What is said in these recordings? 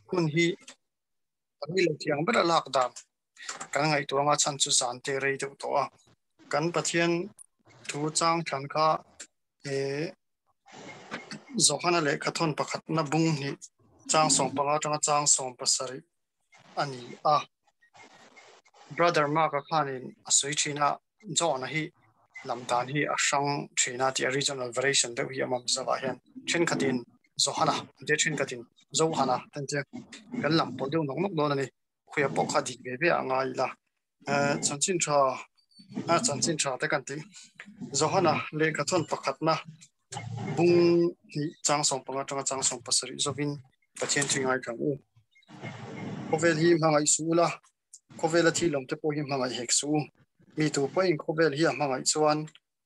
Hun hi kan ni lo thiang ber a lak dan kan ngaihtuah anga chhan chu zan te rei deuh tawh a. Kan Pathian thu chang than kha Johana lehkhathawn pakhatna bung hnih chang 15 atanga chang 17 a ni a. Brother Mark-a khanin a sawi thin a, John-a hi lam dan hi a hrang thin a tih a regional variation deuh hi a awm zauh ah hian thenkhatin Johana an tia thenkhatin Zohana an tia kan lam pawlh deuh nawk nawk dawn a ni. Khuia pawh kha dik ve ve a ngai ila. Chanchin tha a chanchin tha te kan tih Johana lehkhathawn pakhatna bung hnih chang 15 atanga chang 17 zawin Pathian chu ngai tlang u. Khawvel hi hmangaih suh ula, khawvela thil awm te pawh hi hmangaih hek suh u. Mi tu pawhin khawvel hi a hmangaih chuan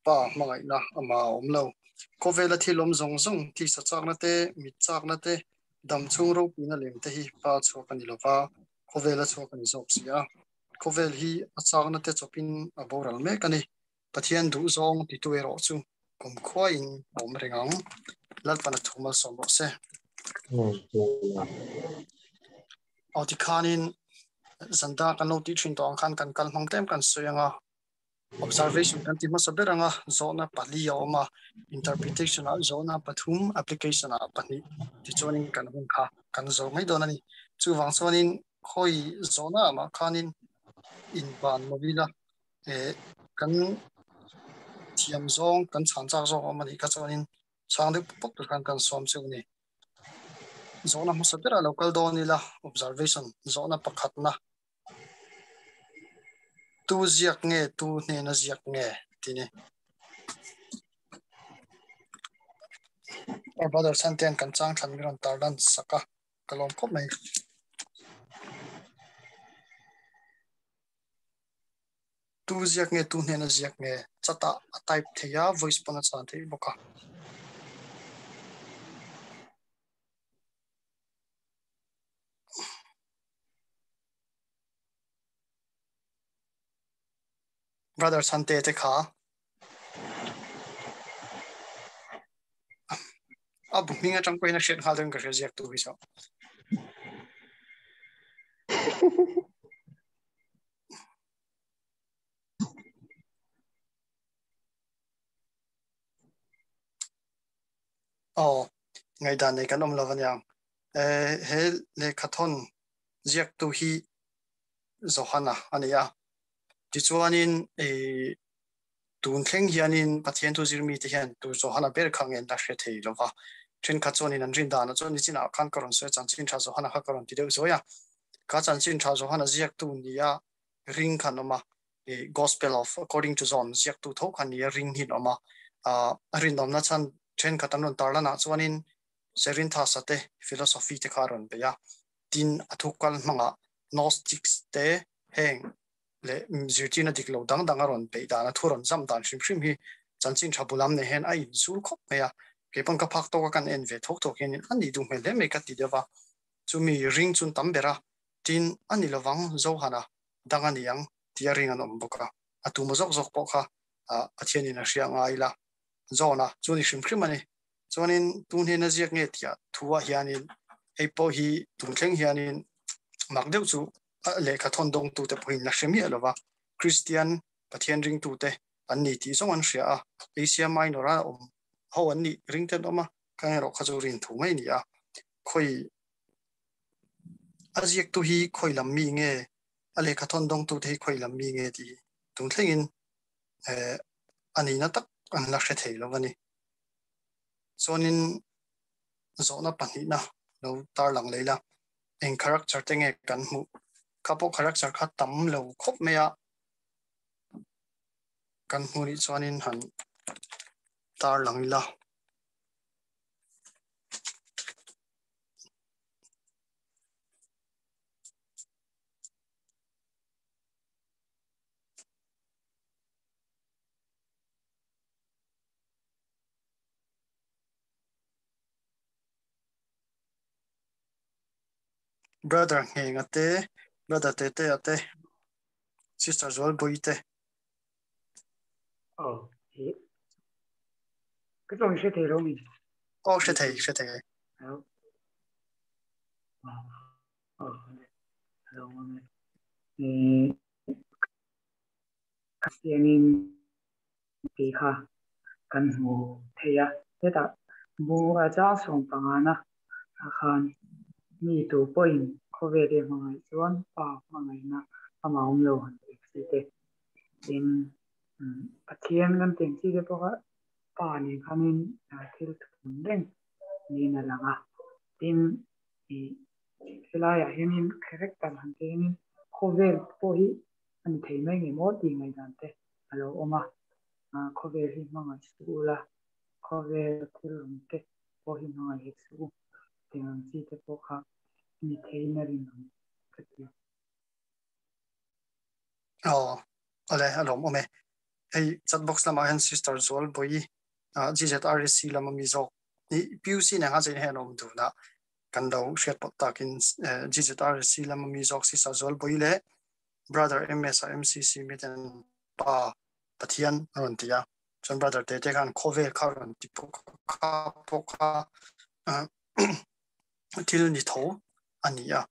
Pa hmangaihna amah a awm lo. Khawvela thil awm zawng zawng, tisa chakna te, mit chakna te, dam chhung ropuina lem te hi Pa chhuak a ni lova, khawvela chhuak a ni zawk si a. Khawvel hi a chakna te chawpin a boral mek a ni. Pathian duh zawng titu erawh chu kumkhuain a awm reng ang. Lalpan a thu malsawm rawh se. Aw tikhanin zanda kan lo tih thin tawh ang khan kan kal hmang tlem kan sawi ang a. Observation kan ti hmasa ber anga zawhna pali a awm a, interpretation ah zawhna pathum, application ah pahnih tichuanin kan hun kha kan zo mai dawn a ni. Chuvang chuanin khawi zawhna ah mah khanin inban lovila eh kan thiam zawng kan chhan chak zawk awm a nih kha chuanin chhang deuh pawp tur khan kan sawm chu a ni. Zawhna hmasa berah lo kal dawn ila observation zawhna pakhatna Tu ziak nge tu hnena ziak nge tih ni. Our brother Santian kan chang thlan mi rawn tar lan sak a, ka lawm khawp mai. Tu ziak nge tu hnena ziak nge chat ah a type thei a, voice pawn a chhan theih bawk a. Brother Chhante te kha a bu hming atang pawhin a hriat nghal deuhin ka hria ziak tu hi chu. Aw, ngaihdan nei kan awm lo aniang. He lehkhathawn ziaktu hi Johana a ni a. Tichuanin tun thleng hianin Pathian thu zirmite hian tu Johana ber kha nge an la hre thei lo va. Thenkhat chuanin an rin danah chuan nichinah khan ka rawn sawi a, chanchin tha Johana kha ka rawn ti deuh zuai a. Kha chanchin tha Johana ziaktu nia ring kha an awm a, Gospel of According to John ziaktu tho kha nia ring hi an awm a. A rinawmna chhan thenkhat an rawn tarlanah chuanin Serinthasa te philosophy te kha a rawn bei a, tin a thu kal hmangah Gnostics te heng leh zirtirna dik lo dang dang a rawn beih dan, a thu rawn zam dan hrim hrim hi chanchin tha bulam nei hian a inzul khawp mai a, kei pawn ka phak tawk a kan en ve thawk thawk hianin a nih duh hmel hle mai ka ti deuh a, chumi ring chun tam ber a, tin a ni lovang Johana dang a ni ang tia ring an awm bawk a, a tuma zawk zawk pawh kha Pathianin a hria ngai ila John-a chu ni hrim hrim a ni. Chuanin tun hian a ziak nge tih thu ah hianin hei pawh hi tun thleng hianin mak deuh chu lehkha thawn dawngtu te pawhin la hre miah lova Kristian Pathian ringtu te an ni tih zawng an hria a, Asia Minor a awm ho an nih ring te an awm a, khang erawh kha chu rin thu mai a ni a. Khawi a ziaktu hi khawi lam mi nge a lehkha thawn dawngtu te hi khawi lam mi nge tih hi tun thlengin a nihna tak an la hre thei lo a ni. Chuanin zawhna pahnihna lo tarlang leh ila, eng character te nge kan hmuh? Kha pawh character kha tam lo khawp mai a, kan hmuh nih chuanin han tarlang ila. Brother Nghenga te, Brother Tetea te, Sister Zualbui te. Aw, hi. Ka tawng hre thei lo mi. Aw, hre thei, hre thei. Kristianin tih kha kan hmu thei a. Hetah bu a chang sawm pangana ah khan mi tu pawhin khawvel hi a hmangaih chuan Pa hmangaihna amah awm lo han tih chi te. Tin, Pathian kan tih ang chi te pawh kha Pa nen khanin thil thun reng niin a lang a. Tin, helaiah hianin character han tih hianin khawvel pawh hi a ni thei mai ngei maw tih ngaihdan te a lo awm a. Khawvel hi hmangaih suh ula, khawvel thil awm te pawh hi hmangaih hek suh u tih ang chi te pawh kha ni theiin a rinawm ka ti. Aw, awle a lawm awm e. Hei chat box lamah hian Sister Zualbawi GZRSC lama mi zawk hi PUC nen khan chei hian a awm dun a, kan lo hriat pawh takin GZRSC lama mi zawk Sister Zualbawi leh Brother MS a MCC miten pa Pathian a rawn ti a, chuan Brother Tete khan khawvel kha a rawn ti pawh kha pawh kha thil ni tho a ni a,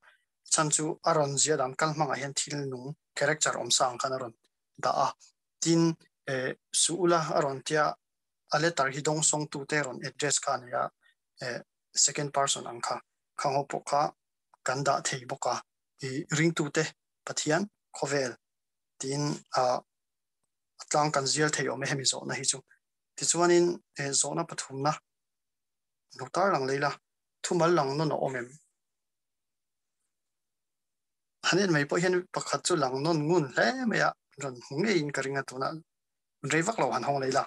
chhan chu a rawn ziah dan kal hmangah hian thil nung character awm sa ang khan a rawn dah a, tin suh ula a rawn tia a letter hi dawng sawng tute rawn address kha a ni a, second person ang kha khang ho pawh kha kan dah thei bawk a, i ringtute Pathian khawvel tiin a tlang kan zial thei awm e hemi zawhna hi chu. Tichuanin zawhna pathumna lo tar lang lei la, thumal lang nawn a awm em? Han en mai pawh hian pakhat chu lang nawn ngun hle mai a, rawn hmu ngeiin ka ring a tunah rei vak lo han hawng lei la.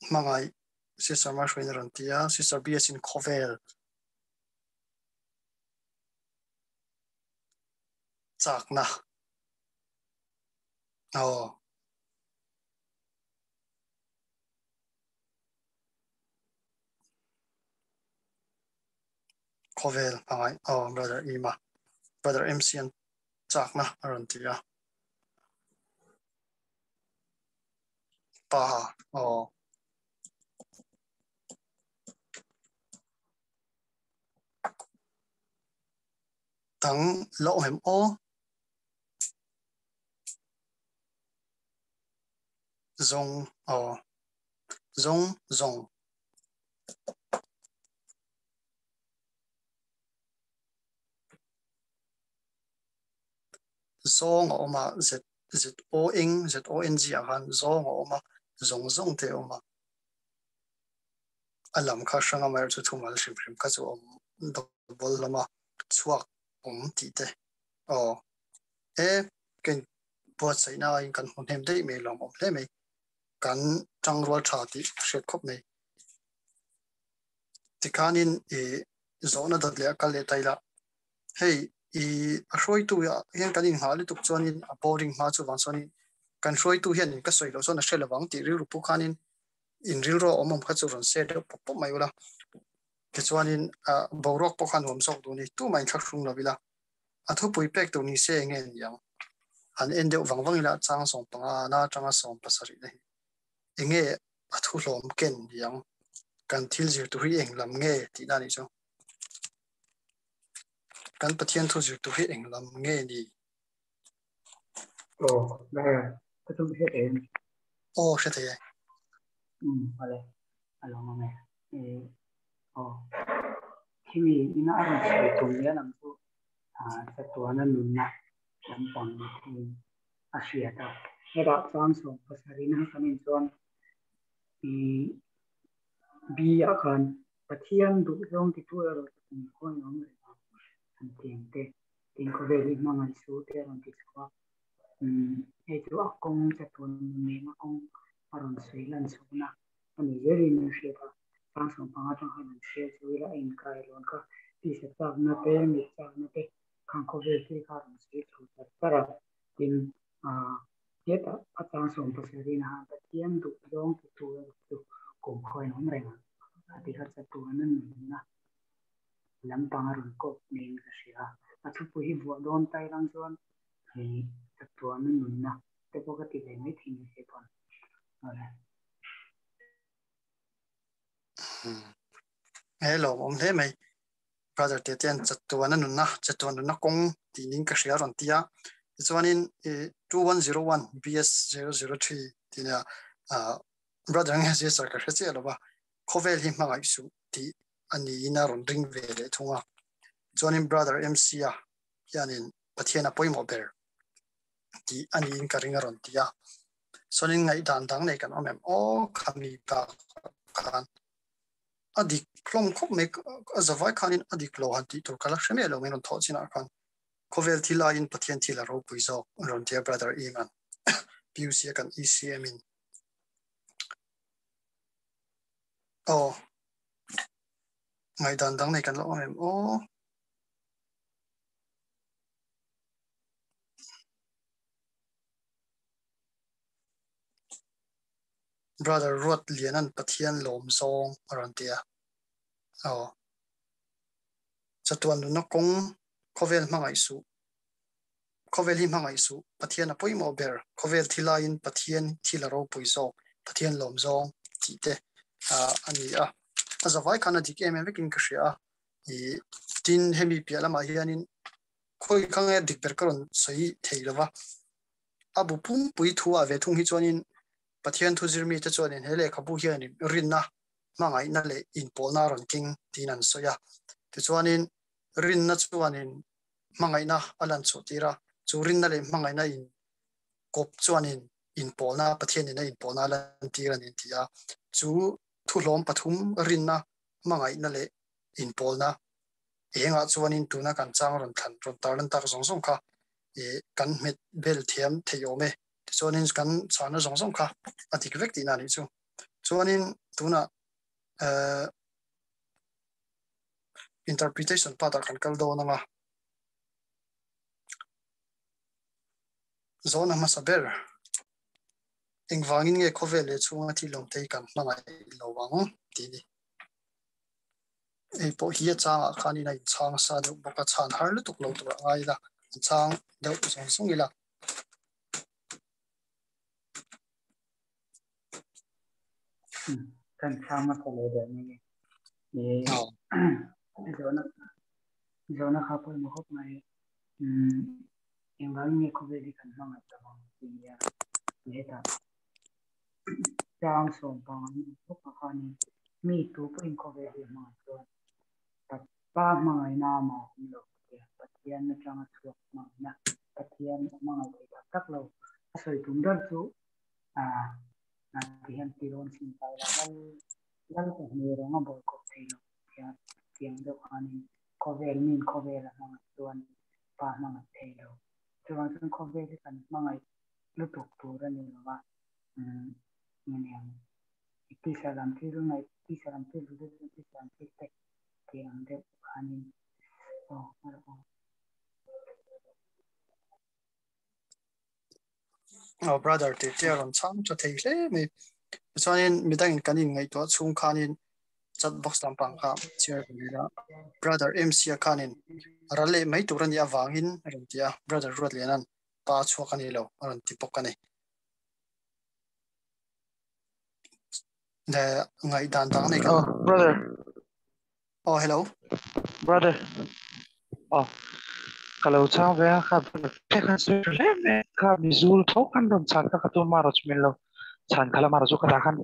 Hmangaih Sister Marshwin a rawn ti a, Sister BS in khawvel chakna aw khawvel hmangaih aw Brother Ima Brother MC an chakna a rawn ti a. Pa aw. Dang la awm em aw? Zawng aw. Zawng zawng. Zawng a awm a, Z Z O N Z O N G ah khan zawng a awm a, zawng zawng te a awm a. A lam kha hrang amaherawh chu thumal hrim hrim kha chu awm double hlawm a, chhuak awm tih te aw. E ka in buatsaihna aiin kan hmu hnem daih mai lawm awm hle mai. Kan tangrual tha tih a hriat khawp mai. Tikhanin i zawhna dawt leh a kal leh ta ila. Hei i a hruaitu hian kan inghah lutuk chuanin a boring hma chuvang chuanin kan hruaitu hian ka sawi loh chuan a hre lovang tih rilru pu khanin in rilru a awm awm kha chu rawn share deuh pawp pawp mai ula. Tichuanin boruak pawh kha nuam zawk duh a ni. Tumah inthlahrung lo ila. A thupui pek tur ni se enge ni ang? Han en deuh vang vang ila chang 15 na atanga 70 na hi enge a thu hlawm ken ni ang? Kan thil zir tur hi eng lam nge tihna a nih chu. Kan Pathian thu zir tur hi eng lam nge ni? Aw, Blair, ka tum hre thei em? Aw, hre thei e. Um, awle, a lawm awm e. Aw, khimi ina a rawn sawi tum hian ang chu chatuana nunna lampang ni theiin a hriat a. Hetah chuan 70 na kan in chuan B ah khan Pathian duhzawng titu erawh chu kum khawiin a awm reng ang an ti ang te, tin khawvel hi hmangaih su te a rawn ti chhuak a. Hei chu a kawng chatuan nun nena kawng a rawn sawi lan chhuahna a ni zelin a hriat a. Chang 15 atang khan an hriat chu ila a inkai lawn kha tisa chakna te, mit chakna te khang khawvel thil kha a rawn sawi chho char char a. Tin, hetah a chang 70 na Pathian duh zawng titu erawh chu kum khawiin awm reng ang a ti kha chatuan a nunna lampang a rawn kawp niin ka hria a. A thupui hi vuah dawn tai lang chuan chatuan a nunna te pawh ka ti ve mai thei ni se pawn. Awle. He lawmawm hle mai. Brother te ten chatuan a nunna, chatuan nunna kawng tih ning ka hria rawn ti a. Tichuanin 2101 BS 003 tih nia brother nge sister ka hre chiah lo va, khawvel hi hmangaih suh tih a niin a rawn ring ve leh thung a. Chuanin brother MC a hianin Pathian a pawimawh ber tih a niin ka ring a rawn ti a. Chuanin ngaihdan dang nei kan awm em? Aw khami bakah khan a dik hlawm khawp mai, a zavai khanin a dik lo han tih tur ka la hre miah lo mai rawn thawh chinah khan khawvel thil aiin Pathian thil a ropui zawk a rawn ti a Brother Iman PUC a kan ECM in. Aw ngaihdan dang nei kan la awm em? Aw. Brother Ruat Lianan Pathian lawm zawng a rawn ti a. Aw. Chatuan nunna kawng khawvel hmangaih suh. Khawvel hi hmangaih suh. Pathian a pawimawh ber. Khawvel thi laiin Pathian thil a ropui zawk. Pathian lawm zawng tih te a ni a. A zavai khan a dik em em vekin ka hria a. I tin hemi piah lamah hianin khawi kha nge dik ber ka rawn sawi thei lova. A bu pumpui thu ah ve thung hi chuanin Pathian thu zir mite chuanin he lehkhabu hianin rinna, hmangaihna leh inpawlna a rawn keng tiin an sawi a. Tichuanin rinna chuanin hmangaihna a lan chhuah tir a, chu rinna leh hmangaihna in kawp chuanin inpawlna, Pathianin a inpawlna a lan tir a ni an ti a. Chu thuhlawm pathum rinna, hmangaihna leh inpawlna engah chuanin tuna kan chang rawn thlan rawn tarlan tak zawng zawng kha ih kan hmet bel thiam thei awm e. Tichuanin kan chhana zawng zawng kha a dik vek tihna a nih chu. Chuanin tunah eh interpretation part ah kan kal dawn ang a. Zawhna hmasa ber, engvangin nge khawvel leh chhunga thil awm te hi kan hmangaih lo ang tih a ni. Hei pawh hi a changah khanin a inchhang sa deuh bawk a, chhan har lutuk lo tur a ngai ila, a chhang deuh zawng zawng ila. Kan chhang hmasa lo deuh mai nge. Zawhna zawhna kha pawimawh khawp mai. Engvangin nge khawvel hi kan hmangaih lo ang tih nia. Hetah Chang sawmpang an awm bawk a khanin mi tu pawhin khawvel hi a hmangaih chuan Pa hmangaihna a mah awm lo tia Pathian atanga chhuak hmangaihna Pathian a hmangaih thei tak tak lo a sawi tum ber chu ti hian tirawn chhin ta ila lal lal pahnih rawng a bawl kawp thei lo tia tiang deuh khanin khawvel min khawvel a hmangaih chuan Pa hmangaih thei lo chuvang chuan khawvel hi kan hmangaih lutuk tur a ni lo va eng tisa lam thil ngaih tisa lam thil duh deuh tisa lam thil te tih ang deuh khanin aw aw. Oh brother te te rawn chhang tha thei hle mai. Chuanin midangin kan in ngaihtuah chhung khanin chat box lampang kha chhiar kan ila brother MC a khanin ral leh mai tur a nih avangin a rawn ti a brother Ruatliana'n pa chhuak a ni lo a rawn ti bawk a ni. Le ngaihdan dang nei kan. Oh, brother. Oh, hello. Brother. Oh, ka lo chang ve a kha te khan sawi tha hle mai kha mizul tho khan rawn chhan kha ka tum a rawh min lo chhan kha lama rawh chu ka dah khan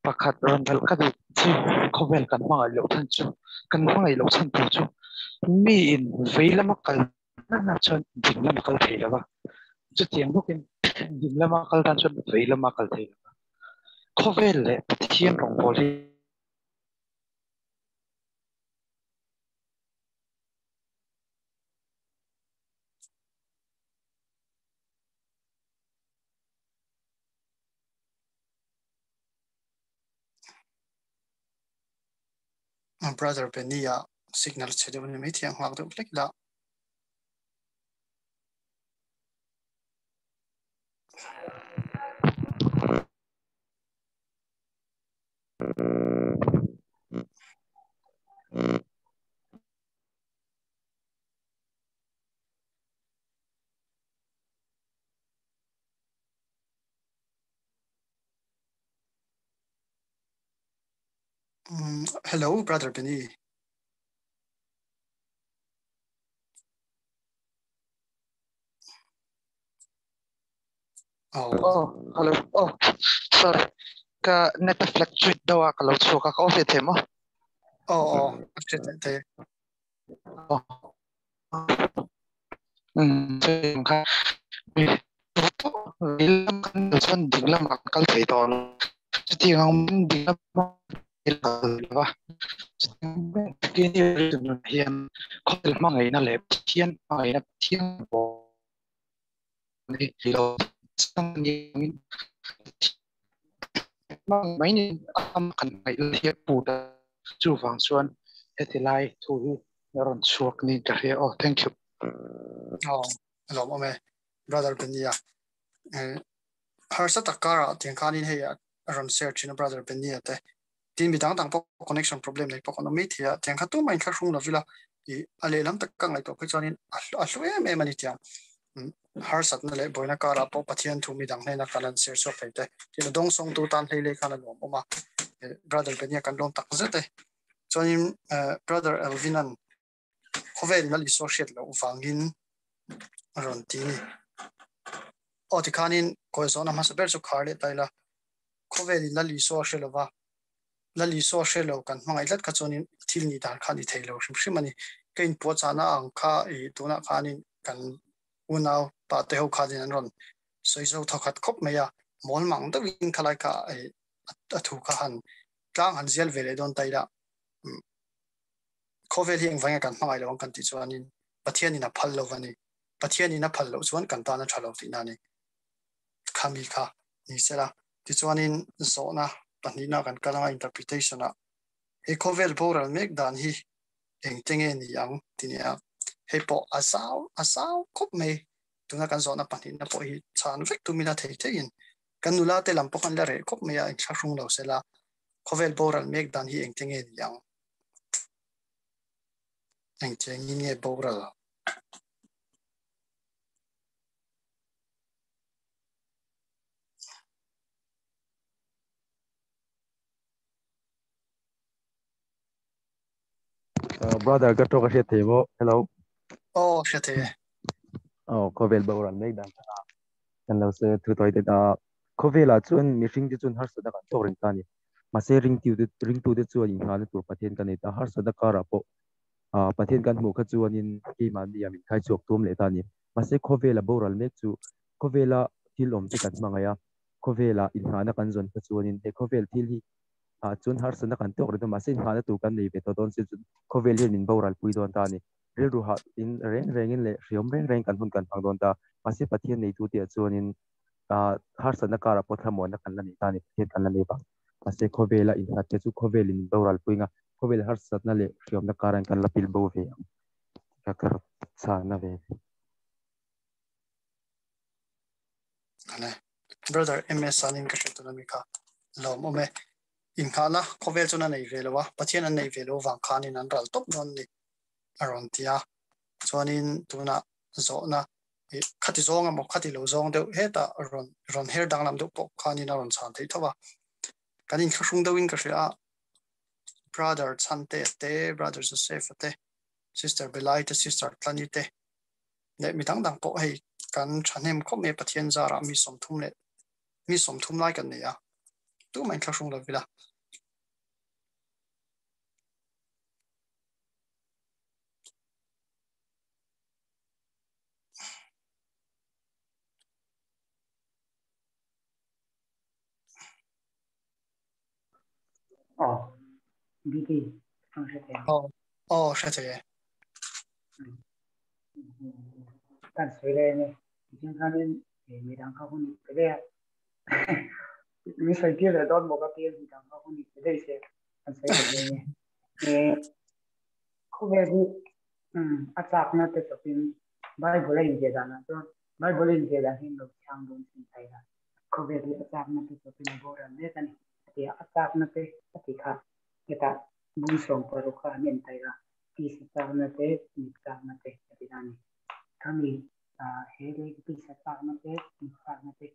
pakhat rawn belh ka duh chu khawvel kan hmangaih loh chhan chu kan hmangaih loh chhan tur chu mi in vei lama kal na chuan ding lama kal thei lo va chutiang bawkin ding lama kal tan chuan vei lama kal thei lo va khawvel leh Pathian rawngbawl hi Brother Benny a signal chhe deuh ni mai thiang nghak deuh hlek la. Hello brother Benny. Oh. Oh, hello. Oh, sorry. Ka net a fluctuate deuh a ka lo chhuak a, ka off ve thei maw? Oh, oh, a hriat theih thei. Oh. Kha chuan ding lamah kan kal thei tawh lo. Chutiang ang ding lamah lova hian khawvel hmangaihna leh Pathian hmangaihna Pathian mai ni kan ngaih hian put a chuvang chuan heti lai thu hi a rawn chhuak niin ka hria aw thank you. Aw lawm awm e brother Benny a harsa tak karah tiang khanin hei a rawn share thin a brother Benny a te tin mi dang dang pawh connection problem nei pawh kan awm mai thei a tiang kha tumah in thlahrung lo vila i a lehlam tak ka ngaihtuah phei chuanin a hlu em em a ni tiang harsatna leh buaina karah pawh Pathian thu mi dang hnena kan han share chhuak thei te tin a dawng sawngtu tan hlei leh khan a nuam awm a brother Benny a kan lawm tak zet e chuanin brother Elvin an khawvel in a Isua hriat loh vangin a rawn ti a ni. Aw tikhanin kawi zawhna hmasa ber chu khar leh ta ila, khawvel in Lal Isua hre lova, Lal Isua hre lo kan hmangaih tlat kha chuanin thil nih dan kha a ni thei lo hrim hrim a ni. Ka inpuahchahna ang kha i tunah khanin kan unau pa te ho khanin an rawn sawi zo thawkhat khawp mai a, mawl mang deuhin khalai kha a thu kha han tlang han zial ve leh dawn ta ila. Khawvel hi engvang nge kan hmangaih lo ang kan tih chuanin Pathianin a phal lo a ni. Pathianin a phal loh chuan kan tan a tha lo tihna a ni. Khami kha ni sela. Tichuanin zawhna pahnihna kan kal anga interpretation ah hei khawvel boral mek dan hi engte nge ni ang ti nia. Hei pawh a zau a zau khawp mai. Tuna kan zawhna pahnihna pawh hi chhan vek tumin a thei theiin kan nula te lam pawh khan la reh khawp mai a, inthlahrung lo sela. Khawvel boral mek dan hi engte nge ni ang? Engtiangin nge boral? Brother ka tawk a hriat thei maw? Hello. Aw hriat thei e. Aw khawvel boral mek dan kha kan lo sawi a thu tawi te a khawvelah chuan mihring te chuan harsatna kan tawk reng ta a ni. Mahse ringtu ringtute chuan innghalna tur Pathian kan nei ta. Harsatna karah pawh Pathian kan hmuh kha chuanin keimahni ah min khai chhuak tum leh ta a ni. Mahse khawvela boral mek chu khawvela thil awm te kan hmangaih a, khawvela innghalna kan zawn kha chuanin he khawvel thil hi chuan harsatna kan tawk reng ta. Mahse innghalna tur kan nei ve tawh dawn si chu khawvel hian min boral pui dawn ta a ni. Rilru hah in reng rengin leh hriam reng reng kan hun kan hmang dawn ta. Mahse Pathian neitute ah chuanin harsatna karah pawh thlamuanna kan la nei ta a ni, Pathian kan la nei vang. Mahse khawvela innghat te chu khawvelin min boral pui anga khawvel harsatna leh hriamna karah kan la pil bo ve ang tih kha ka rawn chhana ve. Ane brother MS anin ka hre tun ami kha lawm awm e. Inghahna khawvel chuan a nei ve lo a, Pathian an nei ve lo vang khanin an ral tawp dawn a ni a rawn ti a. Chuanin tunah zawhna khati zawng emaw khati lo zawng deuh hetah rawn rawn her danglam deuh pawh khanin a rawn chhan theih tho a. Kan inthlahrung deuhin ka hria a, brother Chhante te, brother Joseph te, sister Belai te, sister Tlani te leh mi dang dang pawh hei kan thahnem khawp mai a Pathian zarah mi sawmthum leh mi sawmthum lai kan nei a, tumah inthlahrung lo ila. Aw, BD, ang hre thei ang. Aw, aw hre thei e. Kan sawi lai a ni. Tichuan khanin midang kha hun i pe daih a. Mi sawi tir leh dawn maw ka tia midang kha hun i pe daih se kan sawi leh daih a ni. Khawvel hi a chakna te chawpin Bible a inziah danah chuan Bible a inziah dan hi an lo chhang dawn chin thei a. Khawvel hi a chakna te chawpin a boral mek a ni a ti a, a chakna te a ti kha hetah bung sawm paruk kha an en taih a, tisa chakna te, mit chakna te a ti ta a ni. Khami he lei tisa chakna te, mit chakna te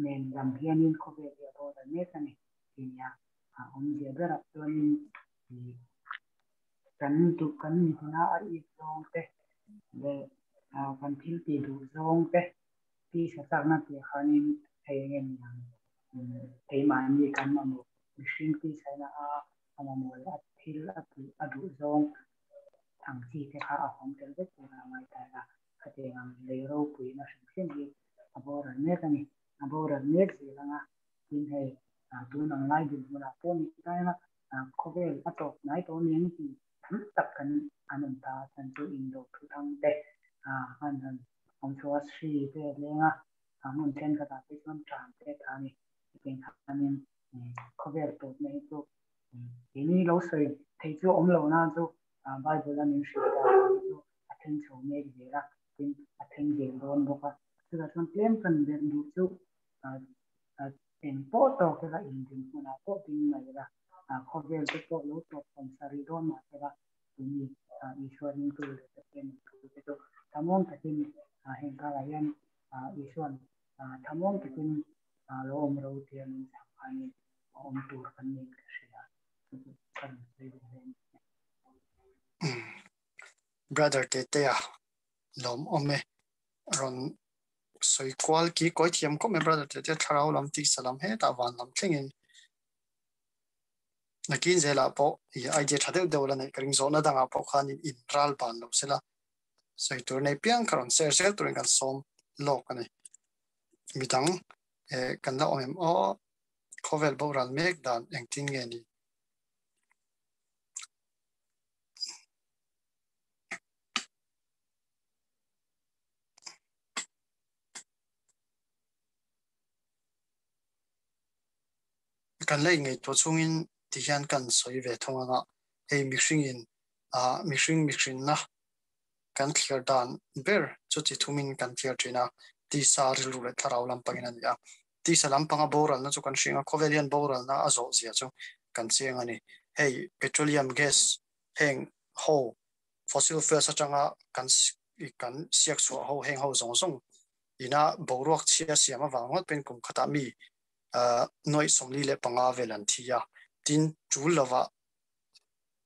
nen lam hianin khawvel hi a boral mek a ni ti nia. A awmzia berah chuanin kan duh kan mihna a ip zawng te leh kan thil tih duh zawng te tisa chakna tih khanin hei eng nge niang keimahni kan mamawh mihring tisaina a a mamawh leh a thil a tih a duh zawng ang chi te kha a hawng tel vek tur a ngai ta ila khatiang ang lei ropuina hrim hrim hi a boral mek a ni. A boral mek zel anga tin hei tun ang lai dinhmunah pawh ni ta ila khawvel a tawp hnai tawh aniang tih tam tak kan an awm ta a chhan chu indo thu thang te an han awm chhuah a hri te a leng a hmun thenkhatah te chuan ṭam te a ta a ni. Hetiang khanin khawvel tawpna hi chu keini lo sawi theih chu a awm lo na chu Bible a min hrilh dan hi chu a thleng chho mek zel a, tin a thleng zel dawn bawk a. Chutah chuan tlem kan belh duh chu eng pawh tawk ila indin hmunah pawh ding mai ila, khawvel te pawh lo tawp awm sa rih dawn mah sela tuni Isua ringtu leh Pathian ringtu te chu thlamuang takin heng karah hian Isuan thlamuang takin lo awm ro tia min chhang khanin a awm tur kan niin ka hria. Chu chu ka rawn sawi ve hle a ni. Brother Tetea lawm awm e. Rawn sawi kual ki kawi thiam khawp mai brother Tetea thlarau lam tisa lam hetah van lam thlengin nakin zelah pawh i idea tha deuh deuh la neih ka ring zawhna dangah pawh khanin in ral ban lo sela sawi tur nei piang kha rawn share zel turin kan sawm lawk a ni. Midang kan la awm em aw khawvel boral mek dan engtin nge ni? Kan la inngaihtuah chungin ti hian kan sawi ve thung anga hei mihringin ah mihring mihrinna kan thlir dan ber chu chi thumin kan thlir thin a, tisa rilru leh thlarau lampangin a ni a. Tisa lampanga boralna chu kan hring a, khawvel hian boralna a zawh zia chu kan chiang a ni. Hei petroleum gas heng ho fossil fuels atanga kan kan siak chhuah ho heng ho zawng zawng ina boruak chhia siam avang ngawt pawhin kum khatah mi nuaih 45 vel an thi a, tin tul lova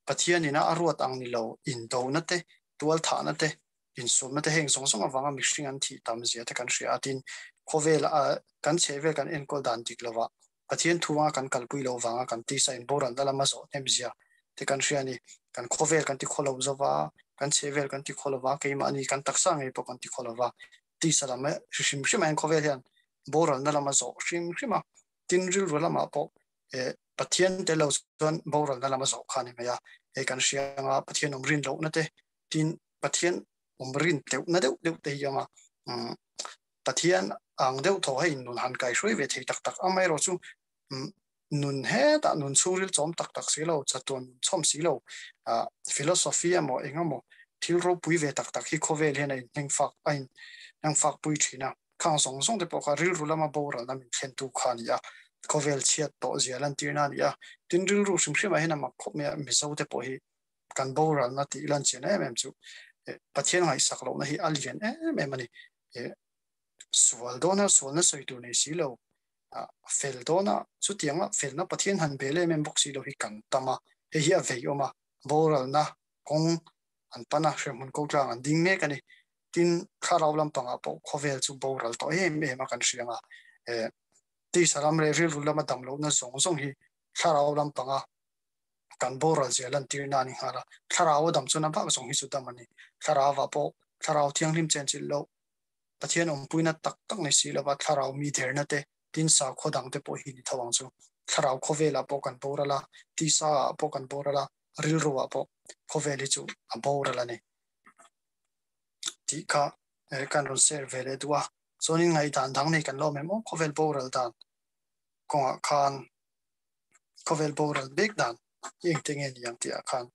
Pathian ina a ruat ang ni lo indona te, tualthahna te, insuamna te heng zawng zawng avanga mihring an thih tam zia te kan hria a, tin khawvel kan chhehvel kan enkawl dan dik lova Pathian thu anga kan kalpui loh vanga kan tisa inboralna lama zawh hnem zia te kan hria a ni. Kan khawvel kan ti khaw lo zova, kan chhehvel kan ti khaw lova, keimahni kan taksa ngei pawh kan ti khaw lova, tisa lam hrim hrim ah hian khawvel hian boralna lama zawh hrim hrim a, tin rilru lamah pawh Pathian tel lo chuan boralna lama zawh kha a ni mai a, hei kan hria anga Pathian awm rin lohna te, tin Pathian awm rin teuhna deuh deuh te hi a awm a, Pathian ang deuh thaw hei nun han kai hruai ve thei tak tak amaherawh chu nun hetah nun chhungril chawm tak tak si lo, chatuan nun chhawm si lo, philosophy emaw eng emaw thil ropui ve tak tak hi khawvel hian a inhneng fak a inhneng fak pui thin a, khang zawng zawng te pawh kha rilru lama boralna min thlentu kha a ni a, khawvel chhiat tawh zia lantirna a ni a, tin rilru hrim hrimah hian a mak khawp mai a, Mizo te pawh hi kan boralna tih lan chian em em chu Pathian ngaihsak lohna hi a lian em em a ni. Sual dawna sualna sawi tur nei si lo, fel dawna chutianga felna Pathian han bel em em bawk si lo hi kan tam a, hei hi a vei awm a, boralna kawng an pan a, hremhmun ko tlang an ding mek a ni. Tin, thlarau lampangah pawh khawvel chu boral tawh em em a kan hria ang a, tisa lam leh rilru lama dam lohna zawng zawng hi thlarau lampanga kan boral zia lantir na a ni nghal a, thlarau a dam chuan a bak zawng hi chu dam a ni. Thlarau ah pawh thlarau thianghlim chen chilh loh, Pathian awmpuina tak tak ni si lova thlarau mi derna te, tin sakhaw dang te pawh hi ni tho ang chu. Thlarau khawvel ah pawh kan boral a, tisa ah pawh kan boral a, rilru ah pawh khawvel hi chu a boral a ni tih kha kan rawn share ve leh duh a. Chuanin ngaihdan dang nei kan la awm em aw khawvel boral dan kawngah khan khawvel boral bik dan hi engte nge ni ang tih ah khan.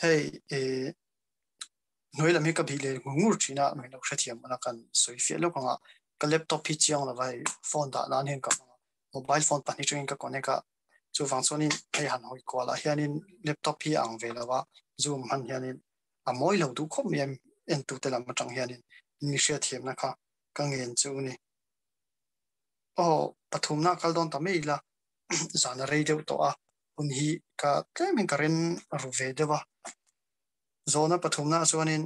Hei hnuai lam hi ka bih leh ngur ngur thin a, min lo hrethiam a kan sawi fiah lawk ang a, ka laptop hi chiang lova hei phone dah nan hian ka hmang a. Mobile phone pahnih atangin ka connect a, chuvang chuanin hei han hawi kual ah hianin laptop hi a ang ve lo a, zoom hman hianin a mawi lo duh khawp mai a entute lam atang hianin mi hriatthiamna kha ka ngen chu a ni. Aw pathumna a kal dawn ta mai ila zan a rei deuh tawh a, hun hi ka tlemin ka ren ru ve deuh a. Zawhna pathumna ah chuanin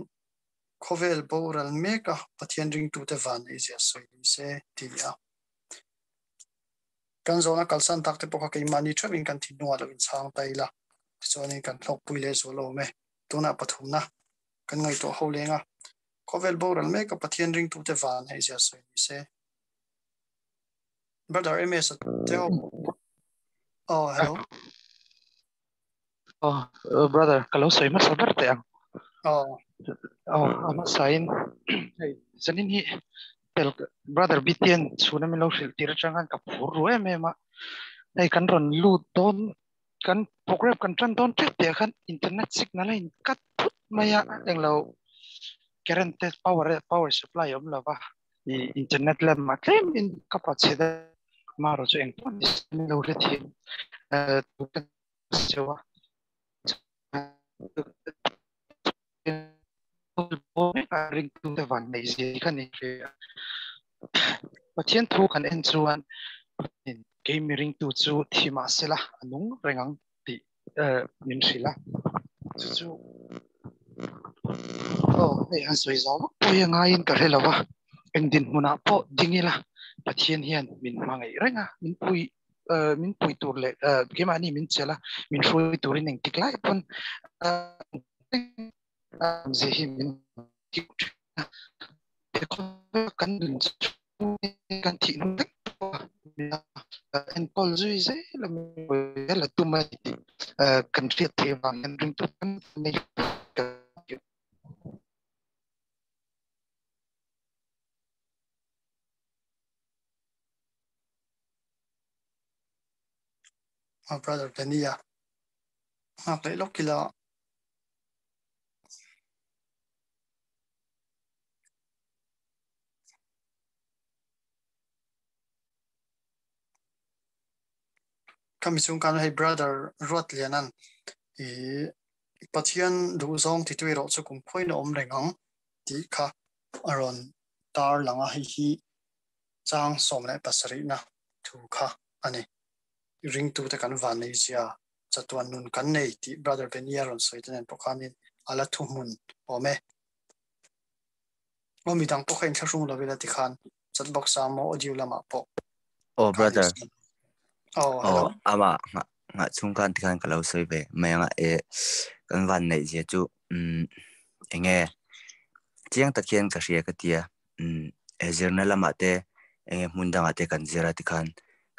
khawvel boral mek a Pathian ringtute van neihzia sawi ni se ti a. Kan zawhna kalsan tak te pawh kha keimahni theuhin kan thinlungah lo inchhang ta ila tichuanin kan hlawkpui leh zual awm e. Tunah pathumna kan ngaihtuah ho leng a, khawvel boral mek a Pathian ringtute van neihzia sawi ni se. Brother MS a te ho. Oh, hello. Oh, brother, ka lo sawi hmasa ber teh ang. Oh. Oh, a hmasain hei zanin hi tel brother BTN chhuna min lo hrilh tir atang khan ka phur ru em em a. Hei kan rawn lut dawn kan program kan tan dawn tep teh khan internet signal a in cut phut mai a englo current te power power supply awm lova internet lamah tlemin ka pa chhe deuh marawh chu engpawh ni se min lo hre thiam cheu a ringtute van nei zia hi kha ni hria Pathian thu kan en chuan kei mi ringtu chu thi mah sela a nung reng ang tih min hrilh a chu chu aw hei han sawi zau vak pawh hi a ngaiin ka hre lo va eng dinhmunah pawh ding ila Pathian hian min hmangaih reng a min pui min pui tur leh keimahni min chelh a min hruai turin engtik lai pawn zia hi min kan nun kan thih hnu vek enkawl zui zel a la tum a ni tih kan hriat theih avang hian ringtu kan nei. My brother Benny-a nghak leh lawk ila. Khami chung khan hei brother Ruatlianan i Pathian duhzawng ti tui erawh chu kum khawiin a awm reng ang tih kha a rawn tar lang a, hei hi chang 17 na thu kha a ni. Ringtute kan van nei zia chatuan nun kan nei tih Brother Benny a rawn sawi te nen pawh khanin a la thuhmun awm e. Aw midang pawh kha inthlahrung lo ila tikhan chat box ah maw audio lamah pawh. Aw brother. Aw hello. Aw ama nga nga chung khan tikhan ka lo sawi ve mai anga e kan van neih zia chu um enge chiang tak hian ka hria ka tia um e zirna lamah te enge hmun dangah te kan zir a tikhan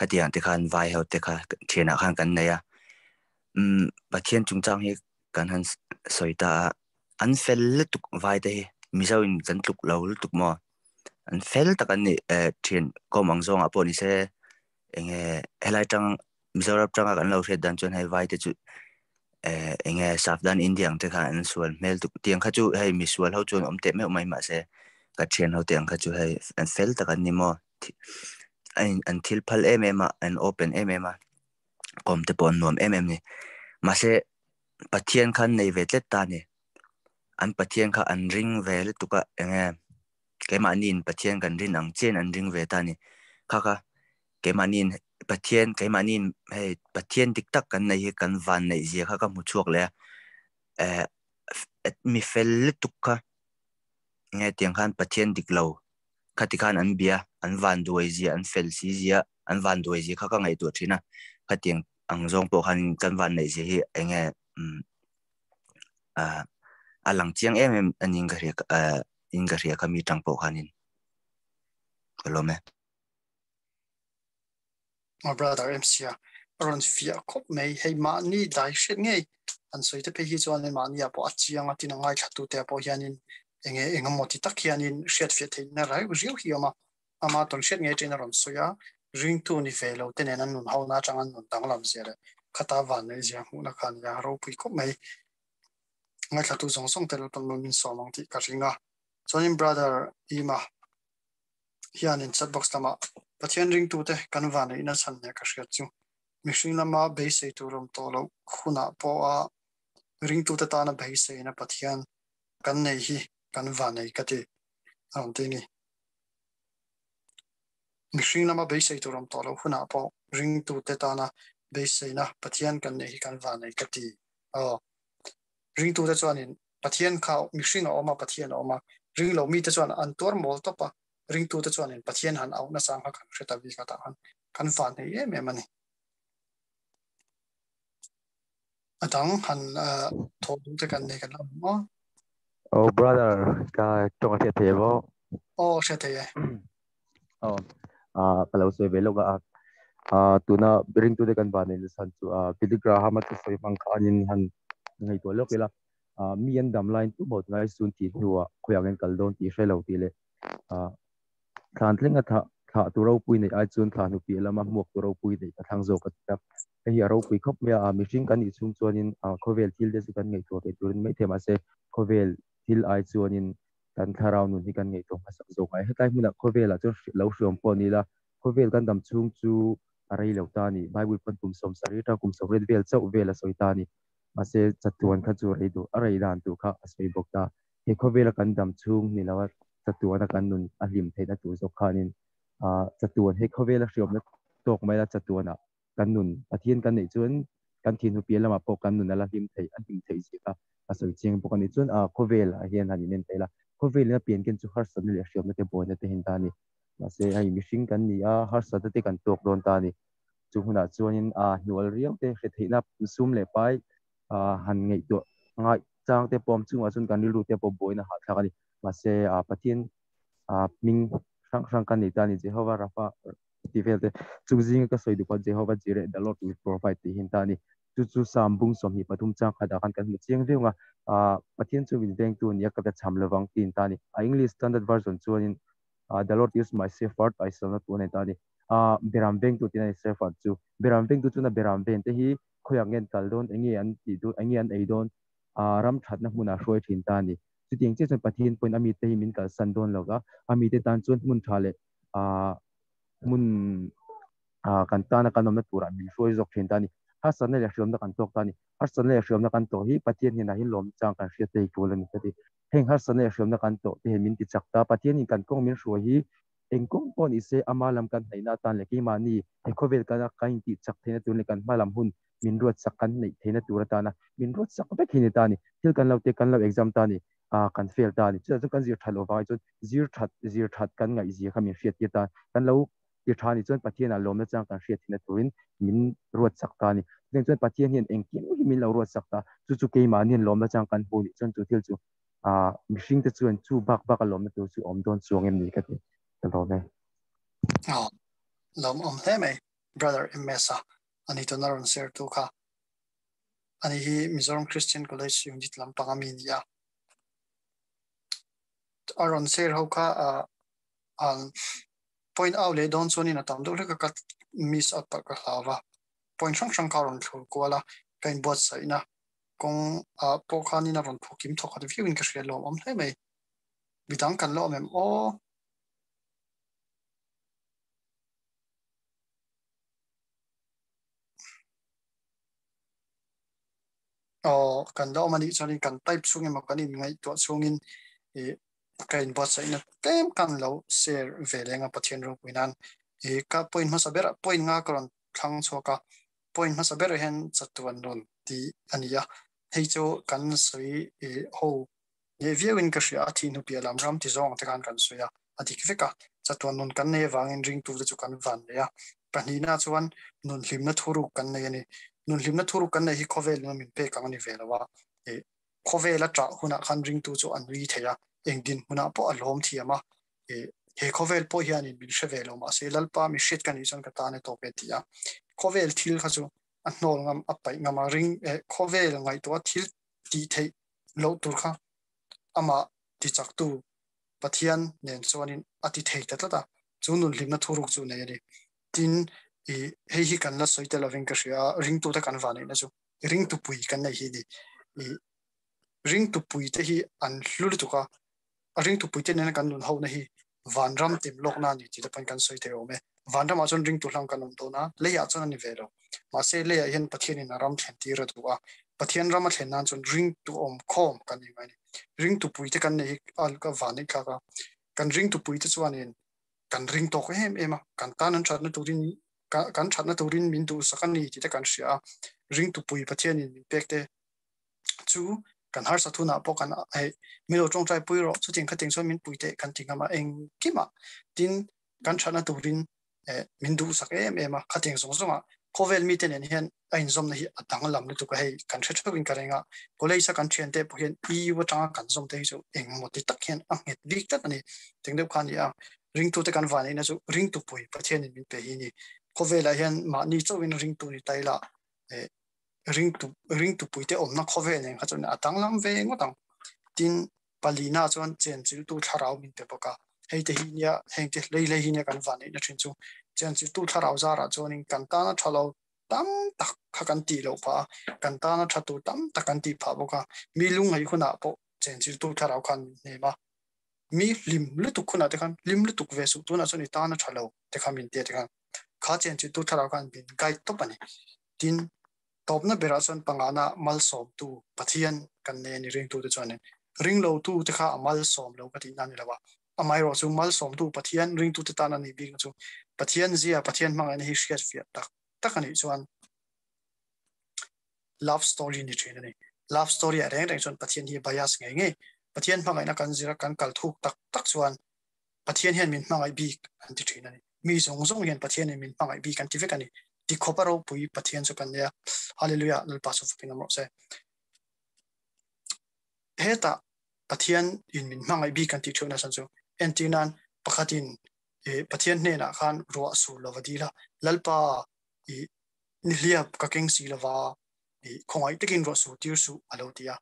khatiang te khan vai ho te kha thianah khan kan nei a um Pathian chungchang hi kan han sawi ta a an fel lutuk vai te hi Mizo in kan tluk lo lutuk maw an fel tak an ni eh thian kawm ang zawngah pawh ni se enge helai tang Mizoram tanga kan lo hriat dan chuan hei vai te chu eh enge Safdan India ang te khan an sual hmel tuk tiang kha chu hei misual ho chuan awm teh meuh mai mahse ka thian ho te ang kha chu hei an fel tak an ni maw an thil phal em em a an open em em a kawm te pawh an nuam em em ni mahse Pathian khan nei ve tlet ta ni an Pathian kha an ring ve lutuk a enge keimahniin Pathian kan rin ang chian an ring ve ta ni kha kha keimahniin Pathian keimahniin hei Pathian dik tak kan nei hi kan van neih zia kha ka hmu chhuak leh a eh mi fel lutuk kha nge tiang khan Pathian dik lo khati khan an bia an van duai zia an fel si zia an van duai zia kha ka ngaihtuah thin a khatiang ang zawng pawh khan kan van neih zia hi enge um a lang chiang em em anin ka hria in ka hria kha mi tang pawh khanin ka lawm e. My brother MC a rawn fiah khawp mai hei mahni dai hriat ngei an sawi te phei hi chuan mahni ah pawh a chiang a tin a ngaithla tu te ah pawh hianin enge engemaw ti tak hianin hriat fiah theihna reu riau hi a awm a ama tawn hriat ngei ṭin a rawn sawi a ringtu ni ve lo te nen an nun ho na aṭang an nun danglam zia leh khata van neih zia hmuhna kha a nia ropui khawp mai ngaithlatu zawng zawng te Lalpan maw min sawm ang tih ka ring a chuanin brother Ima hianin chat box lamah Pathian ringtute kan vanneihna chhan leh ka hriat chu mihring lama beisei tur awm tawh loh hunah pawha ringtute tana beiseina Pathian kan nei hi kan vannei ka ti a rawn ti a ni. Mihring lama beisei tur awm tawh loh hunah pawh ringtute tana beiseina Pathian kan nei hi kan vannei ka ti. Aw. Ringtute chuanin Pathian kha mihring a awm a, Pathian a awm a, ring lo mite chuan an tuar mawl tawp a, ringtute chuanin Pathian han auh nasa ang kha kan hre ta bik a, tah khan kan vannei em em a ni. A dang han thawh duh te kan nei kan la awm aw. Oh brother, ka tawng a hriat thei maw? Aw hriat thei e. Aw, ka lo sawi ve lawk a, tuna ringtute kan van nei nasa chu Billy Graham a thusawi hmang khanin han ngaihtuah lawk ila, mi an dam laiin tu maw tunlai sun tih hnuah khawiah nge an kal dawn tih hre lo tih leh thlan thleng a thlah thlah tu ropui neih ai chuan thlah hnu piah lama hmuak tu ropui neih ka thlang zawk a ti a, hei hi a ropui khawp mai a, mihring kan nih chhung chuanin khawvel thil te chu kan ngaihtuah ve turin maithei mahse khawvel thil ai chuanin kan thlarau nun hi kan ngaihtuah hmasak zawk a, hetlai hmunah khawvelah chuan lo hriawm pawh ni ila khawvel kan dam chhung chu a rei lo ta a ni, Bible pawn kum 70 atang kum 80 vel chauh vel a sawi ta a ni, mahse chatuan kha chu rei duh a rei dan tur kha a sawi bawk ta, he khawvela kan dam chhung ni lo a chatuana kan nun a hlim theihna tur zawk khanin chatuan he khawvela hriawmna tawk mai la chatuana kan nun Pathian kan neih chuan kan thin hu piah lamah pawh kan nun a la hlim theih a hlim theih zia kha a sawi chiang bawk a ni. Chuan khawvel ah hian han inen ta ila, khawvelin a pian ken chu harsatna leh hriamna te buaina te hin ta a ni. Mahse hei mihring kan ni a, harsatna te kan tawk dawn ta a ni. Chu hunah chuanin hnual riau te hre theihna sum leh pai han ngaihtuah ngai chang te pawh awm chungah chuan kan rilru te pawh buaina hahthlak a ni. Mahse Pathian hming hrang hrang kan nei ta a ni, Jehovah Rapha tih vel te chung zinga ka sawi duh pawh Jehovah Jireh the Lord will provide tih hi an ta a ni. Chu chu Psalm bung 23 chang khatah khan kan hmu chiang viau ang a, Pathian chu min vengtu a ni a, ka ta cham lovang tih an ta a ni. A English Standard Version chuanin The Lord is my shepherd, I shall not want an ta a ni. Beram vengtu tih a ni shepherd chu. Beram vengtu chuan a beram ven te hi khawiah nge an kal dawn, enge an tih dawn, enge an ei dawn, ram thatna hmunah hruai thin ta a ni. Chutiang chiah chuan Pathian pawhin a mite hi min kalsan dawn lo va, a mite tan chuan hmun tha leh hmun kan tana kan awmna turah min hruai zawk thin ta a ni. Harsatna leh hriamna kan tawk ta a ni. Harsatna leh hriamna kan tawh hi Pathian hnenah hian lawm chang kan hriat te hi tul a ni ka ti. Heng harsatna leh hriamna kan tawh te hian min ti chak ta. Pathianin kan kawng min hruai hi eng kawng pawh ni se ama lam kan hnaihna atan leh keimahni he khawvel kana kan intih chak theihna tur leh kan hma lam hun min ruat sak kan neih theihna tur atana min ruat sak vek hi ni ta a ni. Thil kan lo te kan lo exam ta a ni. Kan fail ta a ni. Chutah chuan kan zir that loh vangah chuan zir that zir that kan ngaihzia kha min hriat tir ta a. Kan lo ti tha a nih chuan Pathianah lawmna chang kan hriat theihna turin min ruat sak ta a ni. Chutiang chuan Pathian hian engkim hi min lo ruat sak ta. Chu chu keimahni hian lawmna chang kan hmu nih chuan chu thil chu mihringte chuan chu bak baka lawmna tur chu awm dawn chuang em ni ka ti ka lawm e. Aw, lawmawm hle mai Brother MS a, ani tuna rawn share tu kha. Ani hi Mizoram Christian College unit lampang a mi ni a. A rawn share ho kha point out leh dawn chuanin a tam deuh hlek a ka miss out palh ka hlau va. Point hrang hrang kha a rawn thlur kual a, ka inbuatsaihna kawng ah pawh khanin a rawn phu kim thawkhat viauin ka hria lawmawm hle mai. Midang kan la awm em aw? Aw kan la awm a nih chuanin kan type chhung emaw kan inngaihtuah chhungin ih ka inbuatsaihna tlem kan lo share ve leng a Pathian ropui nan ih ka point hmasa berah point nga ka rawn thlang chhuak a point hmasa berah hian chatuan rawn tih a ni a hei chu kan sawi ih ho leh viauin ka hria a thih hnu piah lam ram ti zawng te khan kan sawi a a dik vek a chatuan nun kan nei avangin ringtute chu kan van nei a pahnihna chuan nun hlimna thuruk kan nei a ni nun hlimna thuruk kan nei hi khawvel in a min pek ang a ni ve lo a ih khawvel a ṭah hunah khan ringtu chu a nui thei a eng dinhmunah pawh a hlawm thiam a ih he khawvel pawh hianin min hre ve lo mahse Lalpa mi hriat ka nih chuan ka tan e tawp e ti a khawvel thil kha chu a hnawl ngam a paih ngam a ring khawvel ngaihtuah thil tih theih loh tur kha amah tichaktu Pathian nen chuanin a ti thei ta tlat a, chu nun hlimna thuruk chu nei a ni. Tin, i hei hi kan la sawi tel lovin ka hria a, ringtute kan vanneihna chu ringtupui kan nei hi a ni. I ringtupui te hi an hlu lutuk a, a ringtupui te nena kan nun hona hi vanram tim lawkna a ni tih te pawhin kan sawi thei awm e. Vanramah chuan ringtu hlang kan awm dawn a, leiah chuan a ni ve lo. Mahse leiah hian Pathianin a ram thlen tir a duh a, Pathian ram a thlen nan chuan ringtu awm khawm kan ni mai a ni. Ringtu puite kan neih hi a van neih thlak a, kan ringtu puite chuanin kan ring tawk em em a, kan tan an thatna turin kan thatna turin min duhsak a ni tih te kan hria a, ringtu pui Pathianin min pek te chu kan harsat hunah pawh kan hei min lo tawngtai pui rawh chutiang khating chuan min pui teh kan ti ngam a engkimah tin kan thatna turin min duhsak em em a khatiang zawng zawngah khawvel mite nen hian a inzawmna hi a danglam lutuk a hei kan hre theuhin ka reng a college a kan thian te pawh hian EU atanga kan zawm te hi chu engmaw ti tak hian a nghet bik tlat a ni teng deuh kha a ni a ringtute kan vanneihna chu ringtu pui Pathianin min pe hi a ni khawvelah hian mahni chauhin ringtu ni ta ila ringtu ringtu puite awmna khawvel nen kha chuan a danglam ve ngawt ang tin palina chuan chenchiltu thlarau min pe bawk a hei te hi nia heng te hlei hlei hi nia kan vanneihna thin chu chenchiltu thlarau zarah chuanin kan tana tha lo tam tak kha kan tih loh phah a kan tana tha tur tam tak kan tih phah bawk a mi lungngaih hunah pawh chenchiltu thlarau khan min hnem a mi hlim lutuk hunah te khan hlim lutuk ve suh tunah chuan i tana tha lo te kha min tia te khan kha chenchiltu thlarau khan min guide tawp a ni Tin, tawpna berah chuan pangana malsawmtu Pathian kan nei a ni ringtute chuanin ringlotute kha a malsawm lo ka tihna a ni lo a, amaherawh chu malsawmtu Pathian ringtute tan a nih bikna chu Pathian zia, Pathian hmangaihna hi hriatfiah tak tak a nih chuan love story ni thin a ni. Love story ah reng reng chuan Pathian hi bias ngei ngei. Pathian hmangaihna kan zira kan kal thuk tak tak chuan Pathian hian min hmangaih bik an ti thin a ni. Mi zawng zawng hian Pathianin min hmangaih bik an ti vek a ni. Ti khawp a ropui Pathian chu kan nia. Hallelujah, Lalpa chu fakin awm rawh se. Hetah Pathian in min hmangaih bik an tih theuhna chhan chu entir nan pakhatin Pathian hnenah khan ruah sur lova dil a, Lalpa i nihliap ka keng si lova i khawngaih takin ruah sur tir suh a lo ti a,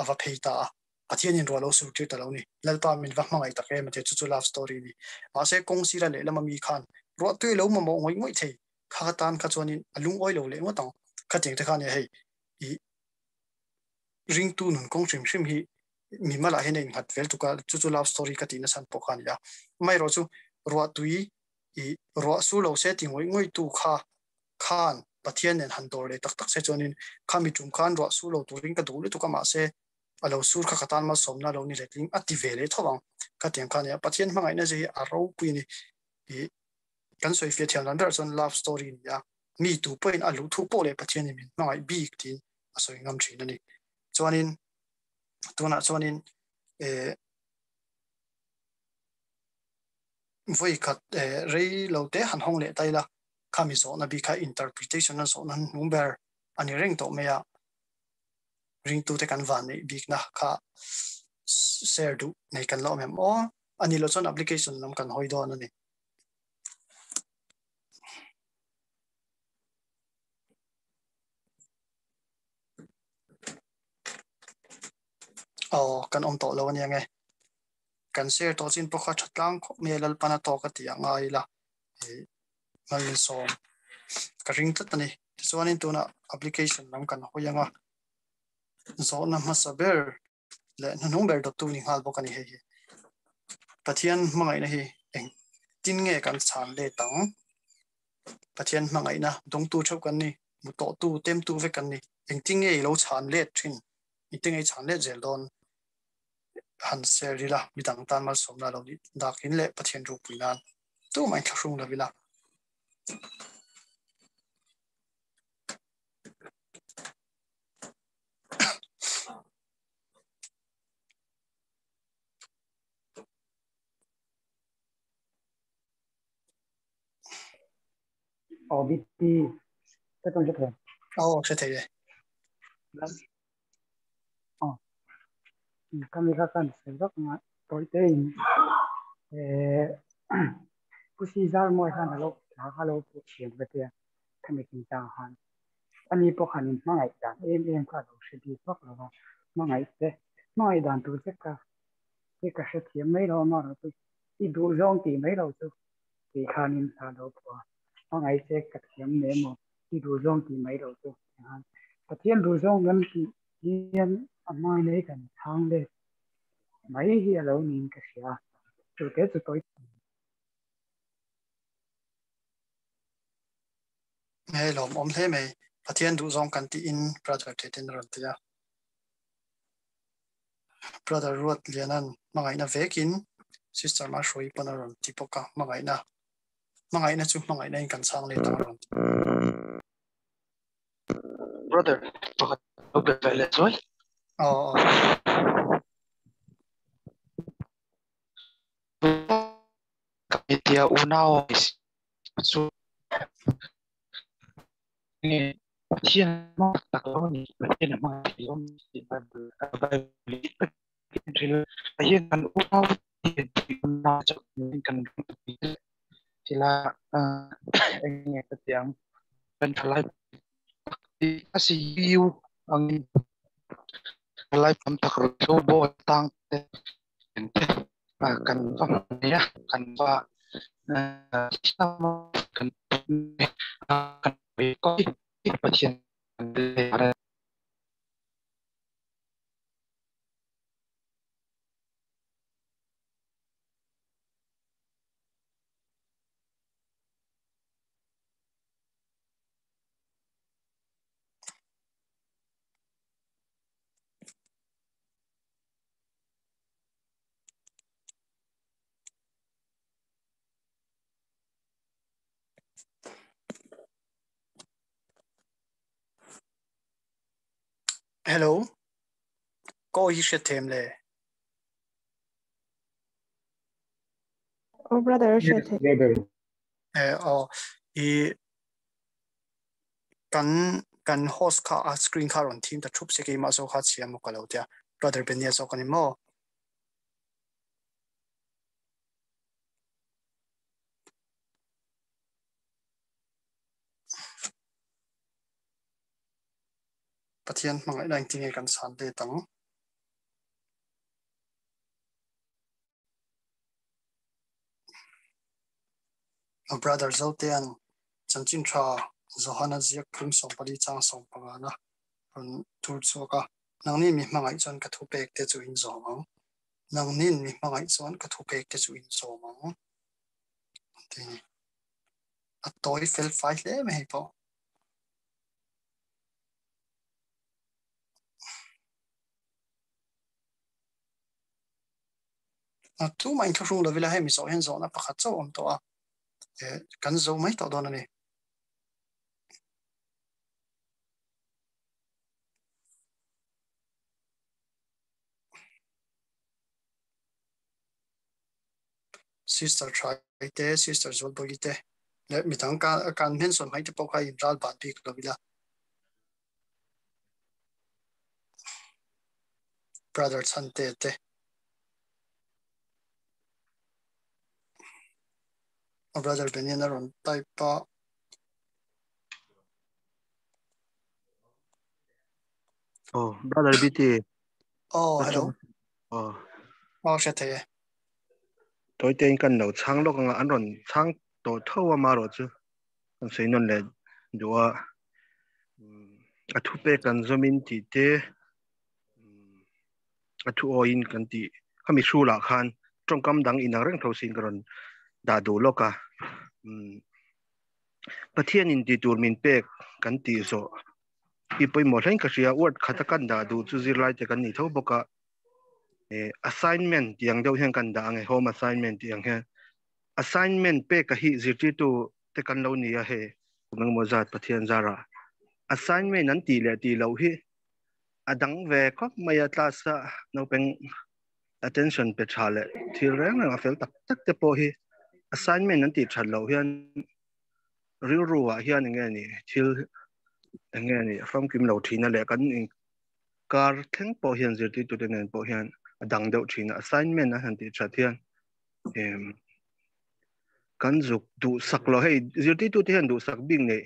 a va phei ta a. Pathianin ruah lo sur tir ta lo ni. Lalpa min va hmangaih tak em a ti a, chu chu love story a ni. Mahse kawng sira lehlam ami khan ruah tui lo mamawh ngawih ngawih thei kha ka tan kha chuanin a lungawi lo leh ngawt ang. Khatiang te kha nia hei i ringtu nun kawng hrim hrim hi mi malah hian a innghat vel tuk a, chu chu love story ka tih nasa pawh kha a ni a. Amaherawh chu ruah tui i ruah sur lo se ti ngawih ngawih tu kha khan Pathian nen han dawr leh tak tak se chuanin khami tum khan ruah sur lo turin ka duh lutuk a mahse a lo sur kha ka tan malsawmna lo ni letling a ti ve leh tho ang ka tiang kha nia Pathian hmangaihna zia hi a ropui a ni i kan sawi fiah thiam dan berah chuan love story a ni a mi tu pawhin a luh thu pawh leh Pathianin min hmangaih bik tiin a sawi ngam thin a ni chuanin tunah chuanin eh vawi khat eh rei lo te han hawng leh ta ila khami zawhna bik kha interpretation a zawhna hnung ber a ni reng tawh mai a. Ringtute kan van neih bikna kha share duh nei kan la awm em aw? A ni lo chuan application lam kan hawi dawn a ni. Aw, kan awm tawh lo a nia nge. Kan share tawh chin pawh kha tha tlang khawp mai a, Lalpan a tawk a tih ah ngai ila. Malsawm ka ring tlat a ni. Tichuanin tunah application lam kan hawi ang a, zawhna hmasa ber leh hnuhnung ber dawttu ni nghal bawk a ni hei hi. Pathian hmangaihna hi engtin nge kan chhan let ang? Pathian hmangaihna dawngtu theuh kan ni, hmu tawhtu, temtu vek kan ni. Engtin nge i lo chhan let thin? Engtin nge i chhan let zel dawn? Han share ila, midang tan malsawmna lo nih dakin leh Pathian ropui nan tumah in thlahrung lo ila. Aw BT ka tawng hre thei. Aw hre thei e. Aw ka mi kha kan sawi vak anga tawi te in Pu Si Zar Mawi khan alo hla kha alo pawh thiam ka tia khami chungchang khan ani pawh khan in hmangaih dan em em kha alo hre bik vak lo va hmangaih te hmangaih dan tur che ka che ka hre thiam mai lo amaherawhchu i duh zawng tih mai lo chu tih khanin hla alo phuah a hmangaih che ka thiam hle maw i duh zawng tih mai lo chu tikhan Pathian duh zawng kan tih hian a hmai nei kan chhang let mai hi a lo niin ka hria a, chu te chu tawi. Hei lawm awm hle mai. Pathian duhzawng kan tiin brother Thetin a rawn ti a. Brother Ruat Lianan hmangaihna vekin sister Mahruaii pawn a rawn ti bawk a, hmangaihna hmangaihna chu hmangaihna in kan chhang let ang a rawn ti. Brother pakhat lo be ve leh chuai. Aw aw. Tia unau chu nge Pathian hmang tak lo ni Pathian a hmang thei lo ni tih Bible Bible hian kan unau unau chu kan thila eng nge ka ti ang kan thalai a si yu angin thalai tam tak ro bo tang te te kan va hmania kan va kan kan Pathian Hello ko hi hriat them le Oh brother hriat Yes, brother. Eh aw i kan kan host kha a screen kha rawn thim ta thup se keimah zawk kha chhia maw ka lo tia brother Benia zawk ani maw Pathian hmangaihna engtin nge kan chhan let ang? A brother Zotean chanchin tha Johana ziak phung 14 chang 15 na rawn tur chhuak a. Nangni mi hmangaih chuan ka thu pek te chu in zawm ang. Nangnin mi hmangaih chuan ka thu pek te chu in zawm ang. Ti ni. A tawi fel fai hle mai hei pawh. A tu mah in thuhrung lo ila hei mi zawh hian zawhna pakhat chauh awm tawh a. Kan zo mai tawh dawn a ni. Sister Thai te, Sister Zualbawi te leh midang kan mention mai te pawh kha in ral ban bik lo ila. Brother Chante te. Brother Benyan a rawn type a. Oh, brother BT. Oh, hello. Oh. Oh, hre thei e. Toi te in kan lo chhang lawk anga an rawn chhang tawh tho a ma rawh chu kan sawi nawn leh duh a. A thu pek kan zawmin tih te a thu awiin kan tih khami hrulah khan tawngkam dang inang reng tho siin ka rawn dah duh lawk a. Pathian in tih tur min pek kan tih zawh hi pawimawh hlein ka hria word khata kan dah duh chu zirlai te kan nih tho bawk a. Assignment tih ang deuh hian kan dah ang e, home assignment tih ang hian. Assignment pek a hi zirtirtu te kan lo ni a hei kum engemaw zat Pathian zarah assignment an tih leh tih loh hi a dang ve khawp mai a class a naupang attention pe tha leh thil reng reng a fel tak tak te pawh hi assignment an tih that loh hian rilru ah hian enge ni thil enge ni famkim lo thina leh kan in kar thleng pawh hian zirtirtu te nen pawh hian a dang deuh thin a assignment a han tih that hian kan zuk duhsak lo hei zirtirtu te hian duhsak bik nei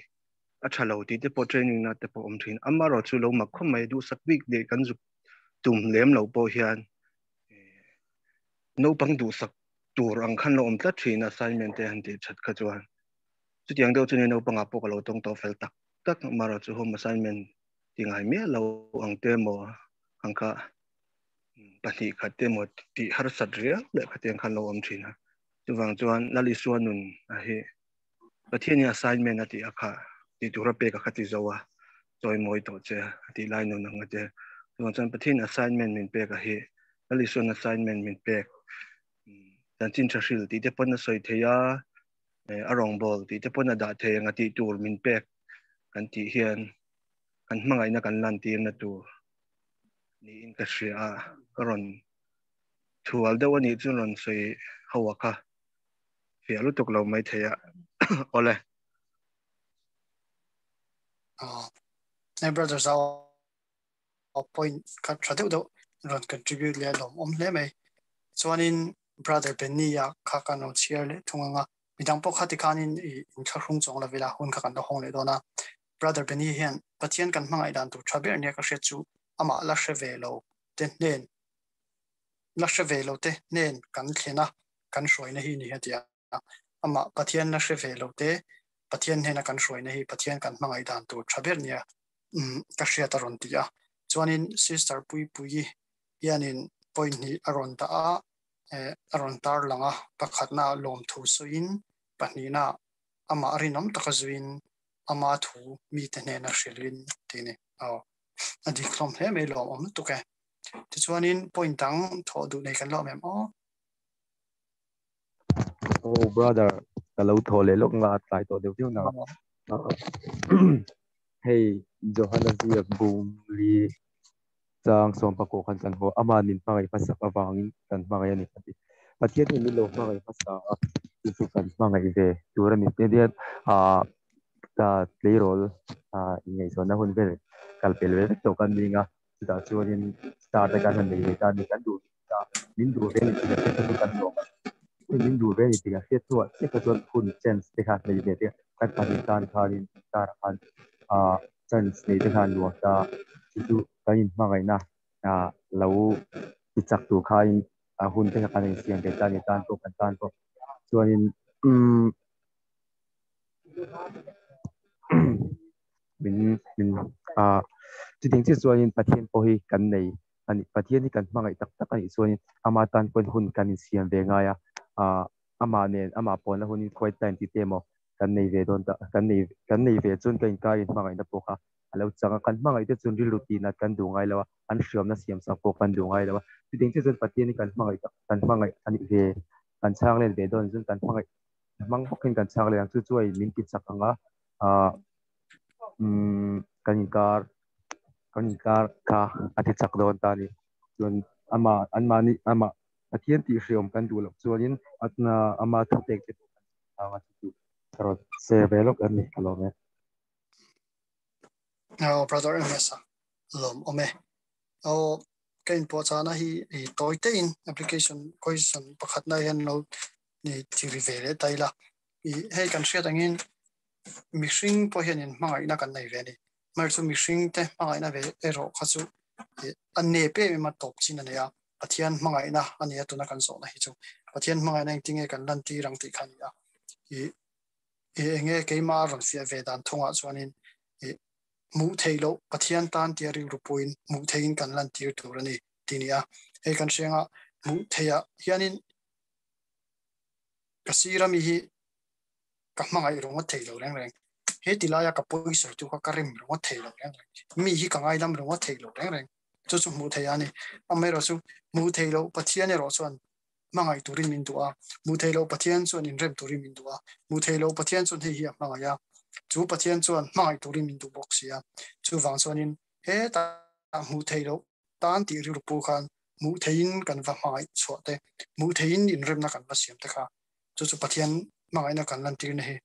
a tha lo tih te pawh training na te pawh awm thin amarawh chu lo mak khawp mai duhsak bik nei kan zuk tum lem lo pawh hian naupang duhsak tur ang khan lo awm tlat thin assignment te han tih that kha chuan chutiang deuh chu ni naupangah pawh ka lo tawng tawh fel tak tak amarawh chu home assignment ti ngai miah lo ang te maw ang kha pahnih khat te maw tih harsat riau leh khatiang khan lo awm thin a chuvang chuan Lal Isua nun a hi Pathian in assignment a tih a kha Tih tur a pek a kha ti zo a, chawimawi tawh che a tih lai nun ang a ti. Chuvang chuan Pathian assignment min pek a hi, Lal Isua'n assignment min pek, chanchin tha hril tih te pawn a sawi thei a, a rawngbawl tih te pawn a dah thei ang a tih tur min pek kan tih hian kan hmangaihna kan lantirna tur niin ka hria a, ka rawn thual deuh a nih chu rawn sawi ho a kha fiah lutuk lo mai thei a, awle. Hey brothers a point kha tha deuh deuh rawn contribute leh lawm awm hle mai. Chuanin brother Benny a kha kan lo chhiar leh thung anga midang pawh kha tikhanin i inthlahrung chuang lo ila hun kha kan la hawng leh dawn a. Brother Benny hian Pathian kan hmangaih dan tur tha ber nia ka hriat chu amah la hre ve lo te hnen la hre ve lo te hnen kan thlen a kan hruaina hi ni a ti a. Amah Pathian la hre ve lo te Pathian hnena kan hruaina hi Pathian kan hmangaih dan tur tha ber nia ka hriat a rawn ti a. Chuanin Sister Puipuii hianin point hnih a rawn dah a, a rawn tar lang a, pakhatna lawmthu sawiin, pahnihna amah rinawm taka zuiin ama thu mite hnena hrilhin tih a ni. Aw, a dik hlawm hle mai lawmawm lutuk e. Tichuanin point dang thawh duh nei kan la awm em aw? Oh brother, ka lo thaw leh lawk nga tlai tawh deuh deuh na. Hei Johana ziak bum li chang sawm pakua khan kan haw ama min hmangaih hmasak avangin kan hmangaih a ni ka ti. Pathian hi min lo hmangaih hmasa a, chu chu kan hmangaih ve tur a ni. Tin hian ah tleirawl ingaihzawnna hun vel kal pel ve vek tawh kan ning a, chutah chuanin star te kan han nei ve ta a ni. Kan duh ta min duh ve ni tih ka chu kan lawm a min duh ve ni tih ka hriat hnuah chiah kha chuan hun chance te kha nei ve te kan pahnih tan khanin car-ah khan ah chance nei te khan nuam ta chu chu kan inhmangaihna ah lo ti chak tur khain a hun te kha kan insiam ve ta a ni tan pawh kan tan pawh chuanin umm min min ah chutiang chiah chuanin Pathian pawh hi kan nei a ni. Pathian hi kan hmangaih tak tak a nih chuanin ama tan pawhin hun kan insiam ve ngai a, aah amah nen amah pawnna hunin quiet time tih te emaw kan nei ve dawn ta kan nei kan nei ve chuan ka inkar inhmangaihna pawh kha a lo chang a, kan hmangaih te chuan rilru tihna kan duh ngai lo a, an hriamna siam sak pawh kan duh ngai lo a, chutiang chiah chuan Pathian hi kan hmangaih tak kan hmangaih a nih ve kan chhang len ve dawn chuan kan hmangaih hmang bawkin kan chhang len ang chu chuai min ti chak ang a, aah umm kan inkar kan inkar kha a ti chak dawn ta a ni. Chuan ama anmahni ama Pathian tih hriawm kan duh loh chuanin atna ama thupek te pawh kan chhang a chu chu ka rawn share ve lawk a ni ka lawm e. Aw brother MS a lawm awm e. Aw ka inpawh chahna hi i tawi te in application question pakhat na hian lo ni ti ri ve leh ta ila. I hei kan hriat angin mihring pawh hian in hmangaihna kan nei ve a ni. Hmar chu mihring te hmangaihna ve erawh kha chu a nep em em a tawp chin a nei a, Pathian hmangaihna a ni a tuna kan zawhna hi chu. Pathian hmangaihna engtinge kan lantir ang tih kha a ni a. I i enge keimah a rawn fiah ve dan thungah chuanin i hmuh theih loh Pathian tan tia rilru puiin hmuh theihin kan lantir tur a ni tih a ni a. Hei kan hriang a, hmuh theihah hianin ka sir ami hi ka hmangaih ringawt thei lo reng reng. He ti laia ka pawisawi tu kha ka rem ringawt thei lo reng reng. Mi hi ka ngaidam ringawt thei lo reng reng. Chu chu hmuh theih a ni. Amaherawh chu hmuh theih loh Pathian erawh chuan hmangaih turin min duh a. Hmuh theih loh Pathian chuan inrem turin min duh a. Hmuh theih loh Pathian chuan hei hi a hmangaih a. Chu Pathian chuan hmangaih turin min duh bawk si a. Chuvang chuanin hetah hmuh theih loh tan tih rilru pu khan hmuh theihin kan va hmangaih chhuah te, hmuh theihin inremna kan va siam te kha chu chu Pathian hmangaihna kan lantirna hi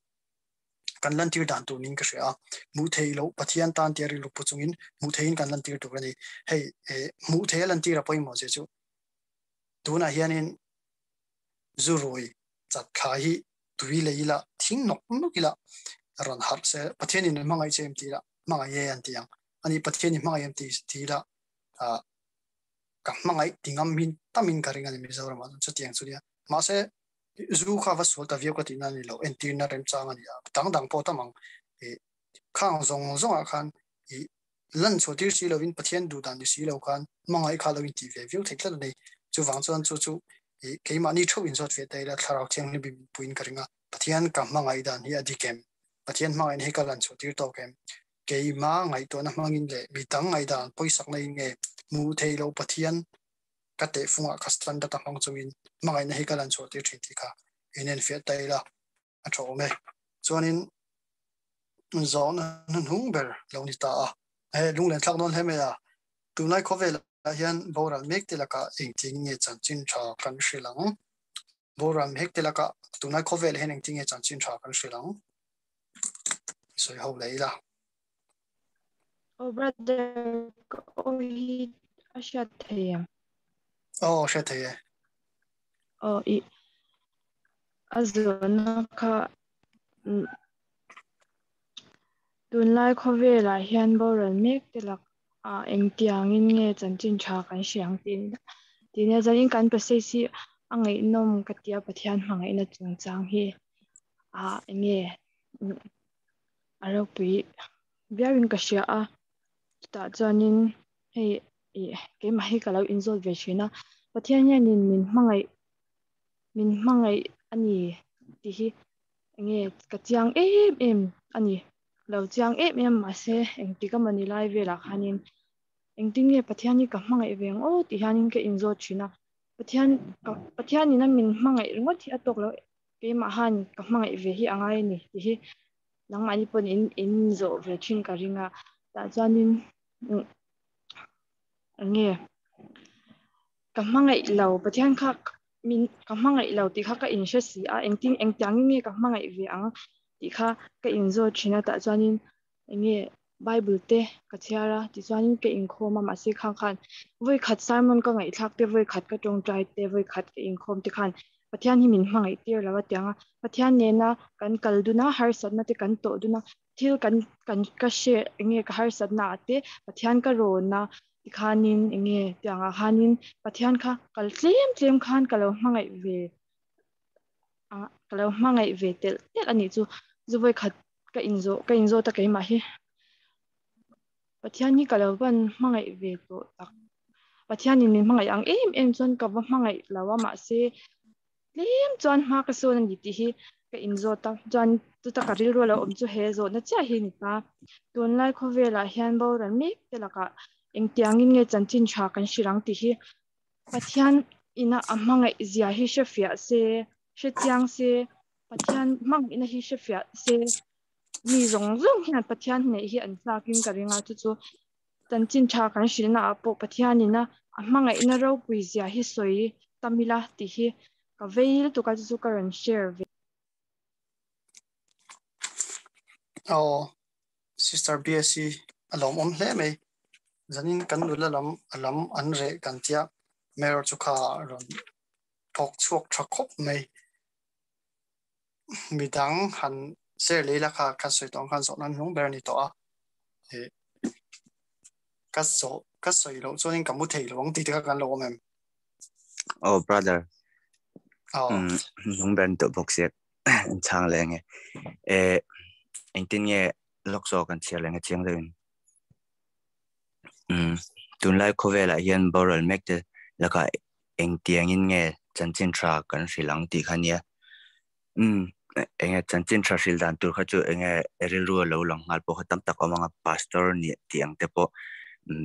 kan lantir dan tur niin ka hria a, hmuh theih loh Pathian tan tia rilru pu chungin hmuh theihin kan lantir tur a ni. Hei hmuh theih a lantir a pawimawh zia chu tunah hianin zu rui chat thla hi tui lei ila thing nawk nawk ila rawn harh se Pathianin a hmangaih che em ti ila hmangaih e an ti ang. Ani Pathianin hmangaih em ti ti ila ka hmangaih ti ngam hin tamin ka ring a ni Mizoramah chuan chutiang chu nia. Mahse zu kha va sual ta viau ka tihna a ni lo, entirna remchang a ni a, dang dang pawh tam ang. Ih khang zawng zawngah khan ih lan chhuah tir si lovin Pathian duh dan ni si lo khan hmangaih kha lo intih ve viau thei tlat a ni. Chuvang chuan chu chu ih keimahni theuh inzawt ve ta ila Thlarau Thianghlim in min puiin ka ring a, Pathian ka hmangaih dan hi a dik em? Pathian hmangaihna hi ka lan chhuah tir tawk em? Keima ngaihtuahna hmangin leh midang ngaihdan pawisakna in nge hmuh theih loh Pathian ka tehfungah ka standard a hmang chungin hmangaihna hi ka lan chhuah tir thin tih kha inenfiah ta ila a tha awm e. Chuanin zawhna hnuhnung ber lo ni ta a. He lunglen thlak dawn hle mai a, tunlai khawvelah hian boral mek te lakah engtin nge chanchin tha kan hrilh ang? Boral mek te lakah tunlai khawvelah hian engtin nge chanchin tha kan hrilh ang? Sawi ho leh ila. Oh brother, ka aw hi a hriat thei em? Aw, hriat thei e. Aw, i a zawhna kha tunlai khawvelah hian boral mek te lak ah engtiangin nge chanchin tha kan hria ang tih tih nia zanin kan passage hi a ngaihnawm ka tia Pathian hmangaihna chungchang hi ah enge a ropui viauin ka hria a chutah chuanin hei ih keimah hi ka lo inzawt ve thin a Pathian hianin min hmangaih min hmangaih a ni tih hi enge ka chiang em em a ni lo chiang em em mahse engtik a mawni lai velah khanin engtin nge Pathian hi ka hmangaih ve ang aw tih hianin ka inzawt thin a Pathian ka Pathianin a min hmangaih ringawt hi a tawk lo keimah han ka hmangaih ve hi a ngai a ni tih hi nangmahni pawn in in zawh ve thin ka ring a tah chuanin enge ka hmangaih lo Pathian kha min ka hmangaih lo tih kha ka inhre si a engtin engtiangin nge ka hmangaih ve ang tih kha ka inzawt thin a tah chuanin enge Bible te ka chhiar a tichuanin ka inkhawm a mahse khang khan vawi khat sermon ka ngaihthlak te vawi khat ka tawngtai te vawi khat ka inkhawm te khan Pathian hi min hmangaih tir lo a tiang a Pathian nena kan kal dun a harsatna te kan tawh dun a thil kan kan ka hre enge ka harsatna ah te Pathian ka rawn a tikhanin enge tiang ah khanin Pathian kha kal tlem tlem khan ka lo hmangaih ve a ka lo hmangaih ve telh telh a nih chu zu vawi khat ka inzawh ka inzawt a keimah hi Pathian hi ka lo van hmangaih ve tawh tak Pathianin min hmangaih ang em em chuan ka va hmangaih lo a mahse tlem chuan hma ka sawn a ni tih hi ka inzawt a chuan chuta ka rilru a lo awm chu he zawhna chiah hi a ni ta tunlai khawvelah hian boral mek te lakah engtiangin nge chanchin tha kan hrilh ang tih hi Pathian ina a hmangaih zia hi hrefiah se hrechiang se Pathian hmangaihna hi hrefiah se mi zawng zawng hian Pathian hneih hi an tlakin ka ring a chu chu chanchin tha kan hrilhna ah pawh Pathian ina a hmangaihna ropui zia hi sawi tam ila tih hi ka vei lutuk a chu chu ka rawn share ve. Aw Sister BSc a lawmawm hle mai. Zanin kan nula lam a lam an reh kan tia Mayor chu kha rawn thawk chhuak tha khawp mai. Midang han share leh ila kha kan sawi tawh ang khan zawhna hnung ber a ni tawh a. Ka zawh ka sawi loh chuanin ka mu thei lo ang tih te kha kan lo awm em? Oh brother. Oh. Hnung ber ni tawh bawk sia. An chhang leh ange. Eh engtin nge lawk zawk kan chhiar leh nge chiang deuhin. Tunlai khawvelah hian boral mek te lakah engtiangin nge chanchin tha kan hrilh ang tih kha nia. Enge chanchin tha hrilh dan tur kha chu enge rilru a lo lang nghal pawh kha tam tak awm ang a, pastor nih tih ang te pawh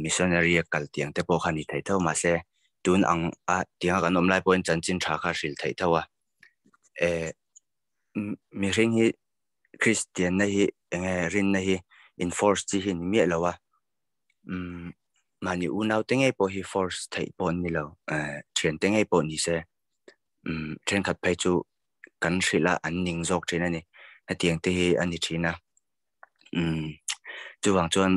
missionary a kal tih ang te pawh kha ni thei tho mahse tun ang a tianga kan awm lai pawhin chanchin tha kha hrilh theih tho a. Mihring hi Kristian na hi enge rinna hi enforce chi hi ni miah lo a mahni unau te ngei pawh hi force theih pawh an ni lo thian te ngei pawh ni se thenkhat phei chu kan hrilh a an ning zawk thin a ni hetiang te hi a ni thin a chuvang chuan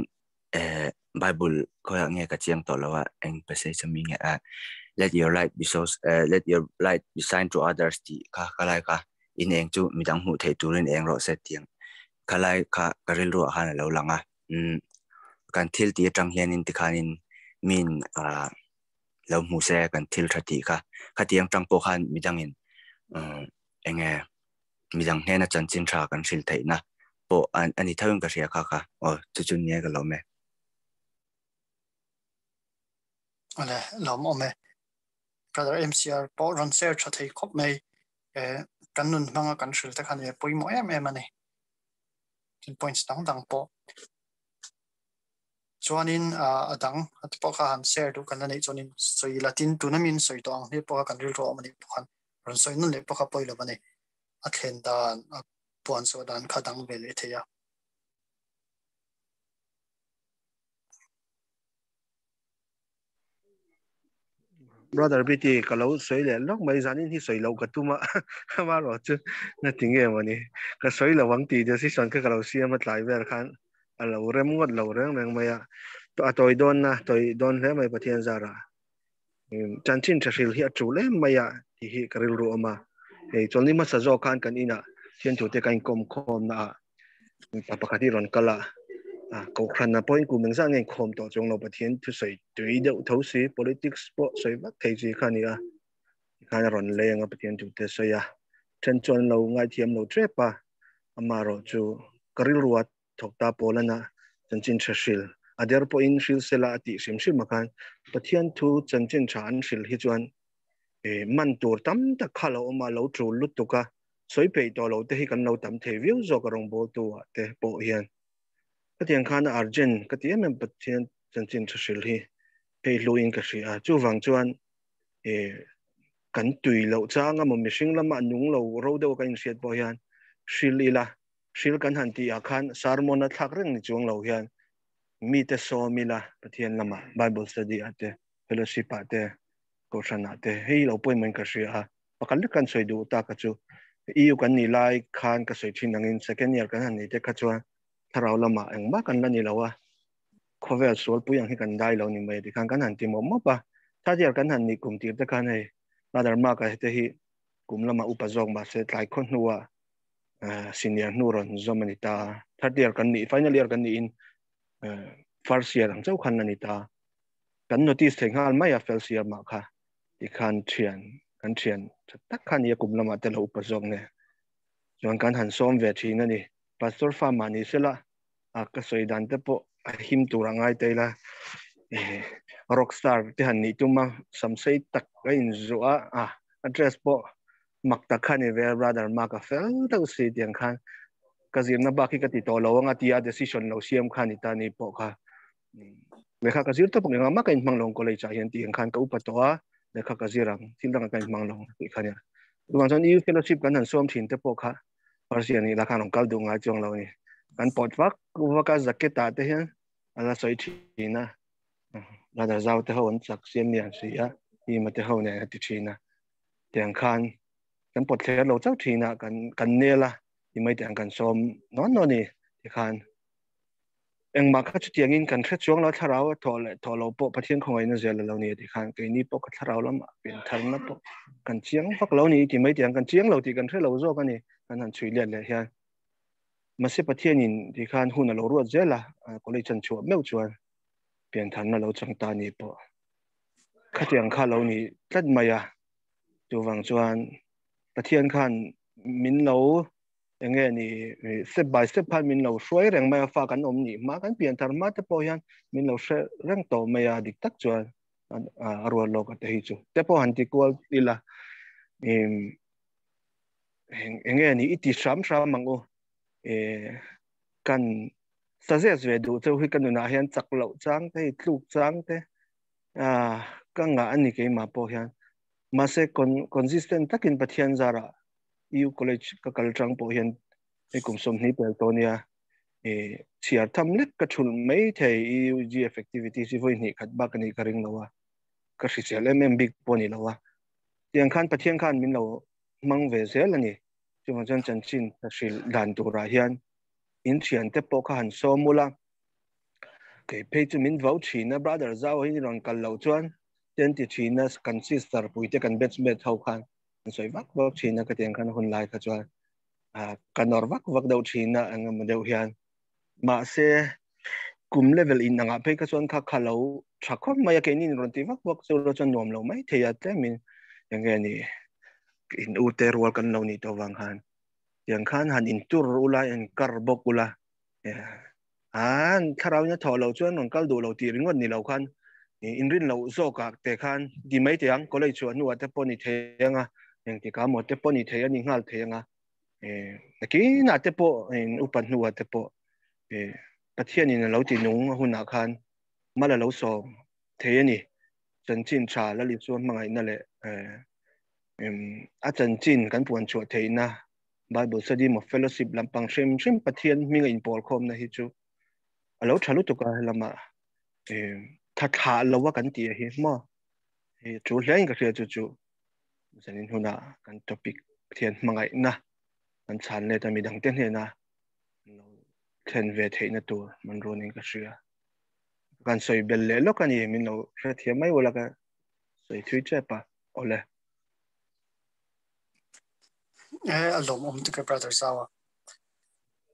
Bible khawiah nge ka chiang tawh lo a eng passage ami nge a let your light be so let your light be shine to others tih kha ka lai kha in eng chu midang hmuh theih turin eng rawh se tiang kha lai kha ka rilru ah khan a lo lang a kan thil tih atang hianin tikhanin min lo hmu se kan thil tha tih kha khatiang tang pawh khan midangin enge midang hnena chanchin tha kan hrilh theihna pawh a ni tho in ka hria kha kha aw chu chu nia ka lawm e. Ale lawm awm e. Brother MCR pawh rawn share tha thei khawp mai. Kan nun hmanga kan hrilh te kha nia pawimawh em em a ni. Tin points dang dang pawh. Chuanin a dang a te pawh kha han share duh kan la neih chuanin sawi ila tin tuna min sawi tawh ang hi pawh kha kan rilru a awm a nih pawh khan rawn sawi nawn leh pawh kha pawi lo a ni. A thlen dan, a puan chhuah dan kha dang ve leh thei a. Brother BT ka lo sawi leh lawk mai zanin hi sawi loh ka tum a amaherawh chu na ti nge mawni ka sawi lo ang tih decision kha ka lo siam a tlai vel khan a lo rem ngawt lo reng reng mai a a tawi dawn na tawi dawn hle mai Pathian zara chanchin tha hril hi a tul em mai a tih hi ka rilru awm a hei chawlni hmasa zawk khan kan inah thian thute ka inkawm khawm na ah pa pakhat hi rawn kal a a kohhran a pawhin kum engzah nge inkhawm tawh chuang lo Pathian thusawi tui deuh tho si politics pawh sawi vak thei chi kha a ni a tikhan a rawn leng a Pathian thute sawi a then chuan an lo ngaithiam lo tep a amaherawh chu ka rilru a thawk ta pawl ana chanchin tha hril a der pawhin hril sela a tih hrim hrim a khan Pathian thu chanchin tha an hril hi chuan man tur tam tak kha lo awm a lo tul lutuk a sawi peih tawh lo te hi kan lo tam thei viau zawk a rawngbawltu ah te pawh hian khatiang khan a urgent ka ti em em Pathian chanchin tha hril hi hei hluin ka hria a chuvang chuan kan tui loh chang emaw mihring lama nung lo ro deuh kan inhriat pawh hian hril ila hril kan han tih ah khan sermon a thlak reng ni chuang lo hian mite sawm ila Pathian lama Bible study ah te fellowship ah te kohhran ah te hei lo pawimawhin ka hria a pakhat lek kan sawi duh tak a chu EU kan nih lai khan ka sawi thin angin second year kan han nei te kha chuan thlarau lamah engmah kan la ni lo a khawvel sualpui ang hi kan dai lo ni mai tikhan kan han ti mawp mawp a third year kan han nih kum tir te khan hei brother Mark a te hi kum lamah upa zawk mahse tlai khaw hnua senior hnu rawn zawm a ni ta third year kan nih final year kan niin first year ang chauh khan a ni ta kan notice thei nghal mai a fel siam ah kha tikhan thian kan thian tha tak kha ni a kum lamah te lo upa zawk nge chuan kan han sawm ve thin a ni pastor fa mah ni sela a ka sawi dan te pawh a him tur a ngai ta ila rockstar te han nih tum a samsei tak a inzuah a a dress pawh mak tak kha ni ve brother ma ka fel deuh si tiang khan ka zirna bak hi ka ti tawh lo anga tia decision lo siam kha ni ta ni pawh kha lehkha ka zir tawp ang anga ka inhmang lo college ah hian tiang khan ka upa tawh a lehkha ka zir ang thil dangah ka inhmang lo tih kha nia chuvang chuan EU fellowship kan han sawm thin te pawh kha first year nih la khan rawn kal duh ngai chuang lo ni kan pawt vak vak a jacket ah te hian a la sawi thin a brother zau te ho an chak siam lian si a ima te ho nen a ti thin a tiang khan kan pawt thler lo chauh thin a kan kan nel a ti mai tiang kan sawm nawn nawn ni tikhan engmah kha chutiangin kan hre chuang lo thlarau a thawh leh thawh lo pawh Pathian khawngaihna zel a lo ni tih khan keini pawh ka thlarau lamah pian tharna pawh kan chiang vak lo ni ti mai tiang kan chiang lo tih kan hre lo zawk a ni kan han chhui let leh hian mahse Pathianin ti khan hun a lo ruat zel a college an chhuah meuh chuan pian tharna lo chang ta ni pawh khatiang kha lo ni tlat mai a chuvang chuan Pathian khan min lo enge ni step by step khan min lo hruai reng mai a fa kan awm ni hma kan pian thar hma te pawh hian min lo hre reng tawh mai a dik tak chuan a rual lawk a te hi chu te pawh han ti kual ila enge ni i ti hram hram ang u e kan suggest ve duh cheu hi ka nunah hian chak loh chang te hi tluk chang te a ka ngah ani keimah pawh hian mahse consistent takin Pathian zarah EU college ka kal tang pawh hian hei kum sawmhnih pel tawh nia e chhiar tham lek ka thulh mai thei EUGF activities hi vawi hnih khat bak ani ka ring lo a ka hrisel em em bik pawh ni lo a tiang khan Pathian khan min lo hmang ve zel ani chuvang chuan chanchin ka hrilh dan turah hian in thian te pawh kha han sawm ula kei phei chu min vau thin a brother zau hi ni rawn kal lo chuan ten ti thin a kan sister pui te kan batchmate ho khan an sawi vak vak thin a ka tiang khan hun lai kha chuan ka nawr vak vak deuh thin a eng emaw deuh hian mahse kum level in anga phei kha chuan kha kha lo tha khawp mai a keini in rawn ti vak vak chu lo chuan nuam lo mai thei a tlemin enge ni in u te rual kan lo nih tawh vang khan tiang khan han in tur ula in kar bawk ula an thlarau in a thawh lo chuan rawn kal duh lo tih ringawt ni lo khan in rin loh zawkah te khan ti mai teh ang college chhuah hnuah te pawh ni thei anga engtikah emaw te pawh ni thei a ni nghal thei anga nakinah te pawh in upa hnuah te pawh Pathian in a lo ti nung a hunah khan mal a lo sawm thei a ni. Chanchin tha Lal Isua hmangaihna leh a chanchin kan puan chhuah theihna Bible study maw fellowship lampang hrim hrim Pathian hminga inpawl khawmna hi chu a lo tha lutuk a helama tha thlah lo a kan tih hi maw hei tul hle in ka hria chu chu zanin huna kan topic Pathian hmangaihna kan chhan let a midang te hnena lo thlen ve theihna tur hmanrua niin ka hria. Kan sawi bel leh lawk a ni min lo hrethiam mai ula ka sawi thui tep a awle. Eh a lawm awm tuk e brother Zawa.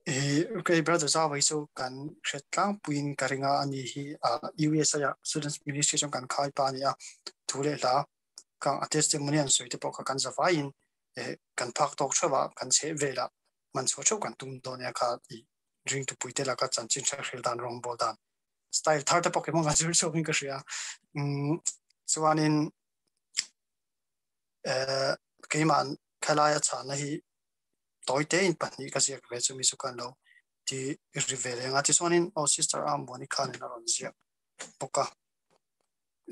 Eh okay brother Zawa hi chu kan hre tlangpuiin ka ringa a ni hi USA ah students ministry chuan kan khai pa a ni a thu leh hla kang a testimony an sawi te pawh kha kan zavaiin eh kan phak tawk theuh a kan chheh velah man chhuah theuh kan tum dawn nia kha i ring tupui te laka chanchin hre hril dan rawng bawl dan style thar te pawh keimah ka zir chhuak in ka hria chuanin keimah khalaia chhana hi tawite in pahnih ka ziak ve chu mi chu kan lo ti ri ve leng a tichuanin aw sister Ambuani khanin a rawn ziak bawk a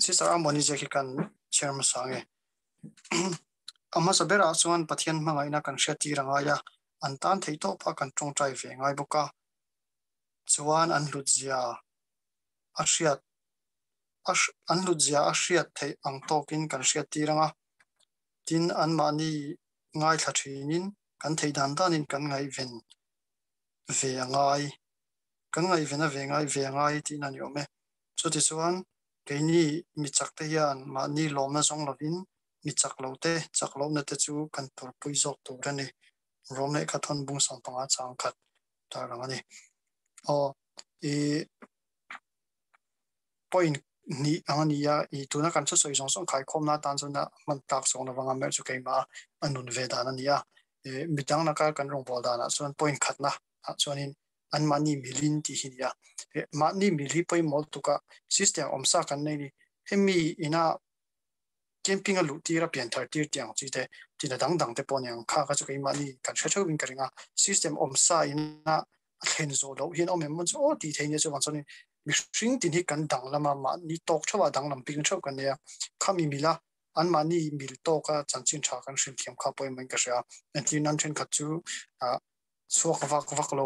sister Ambuani ziak hi kan chhiar hmasa nge a hmasa berah chuan Pathian hmangaihna kan hriat tir a ngai a an tan theih tawp a kan tawngtai ve ngai bawk a chuan an hlut zia a hriat an hlut zia a hriat theih ang tawkin kan hriat tir anga tin an mahni ngaithla thinin kan theih dan danin kan ngaihven ve a ngai kan ngaihven a ve ngai ve a ngai tihna a ni awm e. Chuti chuan keini mi chak te hian mahni lawmna zawng lovin mi chak lo te chak lohna te chu kan tuarpui zawk tur a ni. Rom lehkha thawn bung 15 chang khat tarlang a ni. Aw i point ni ang a ni a i tuna kan thusawi zawng zawng khaikhawmna atan chuan a hman tak zawng lovang a mer chu keimah a nun ve dan a ni a midang laka kan rawngbâwl danah chuan point khatna ah chuanin an mahni milin tih hi ni a mahni mil hi pawimawh lutuk a system awm sa kan nei ni hemi ina camping a luh tir a pian thar tir tih ang chi te tina dang dang te pawh ni ang kha kha chu keimahni kan hre theuhin ka ring a system awm sa ina a thlen zawh loh hian awm em maw chu aw tih theih nia chuvang chuanin mihring tin hi kan danglam a mahni tawk theuh a danglam bik na theuh kan nei a khami mila an mahni mil tawka chanchin tha kan hrilh thiam kha pawimawhin ka hria entir nan thenkhat chu chhuak vak vak lo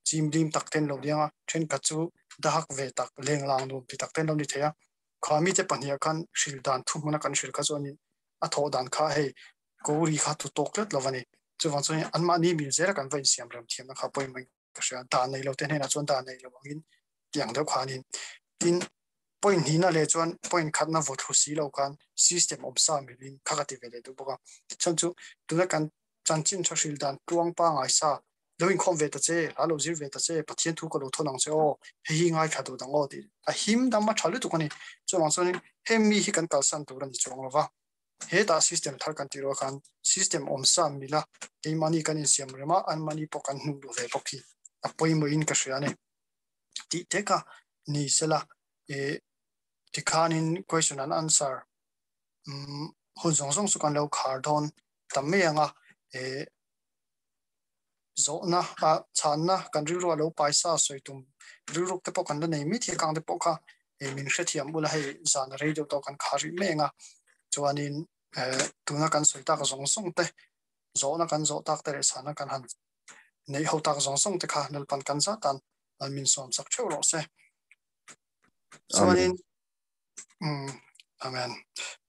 chim lim tak ten lo liang a thenkhat chu dahak ve tak lenglang nuam ti tak ten lo ni thei a kha mi te pahnih khan hril dan thu hmuna kan hril kha chuanin a thawh dan kha hei ko ri kha tu tawk tlat lo ani chuwang chuan an mahni mil zel kan va insiam rem thiam na kha pawimawhin ka hria dan nei lo te hnenah chuan dan nei lo angin tiang deuh khanin tin point hnih na leh chuan point khatna vaw thlu si lo khan system awm sa milin kha ka ti ve leh duh bawk a chhan chu tuna kan chanchin tha hril dan tluang pa ngai sa lo inkhawm ve ta che hla lo zir ve ta che Pathian thu ka lo thawn ang che aw hei hi ngai thla duh dang aw tih a him dam a tha lutuk ani chuwang chuanin hemi hi kan kalsan tur ani chuang lova he ta system thar kan tiro khan system awm sa mila keimahni kan insiam rema an mahni pawh kan hnuk duh ve bawk hi a pawimawhin ka hria ani tih te kha ni sela e tikhanin question and answer hun zawng zawng chu kan lo khar dawn tam mai anga e zawhna a chhanna kan rilru a lo paisa sawi tum rilruk te pawh kan la nei mi thil kang te pawh kha e min hrethiam ula hei zan rei deuh tawh kan khar rih mai anga chuanin tuna kan sawi tak zawng zawng te zawhna kan zawh tak te leh chhanna kan han nei ho tak zawng zawng te kha Lalpan kan zatan an min sawm sak theuh rawh se. Chuanin amen.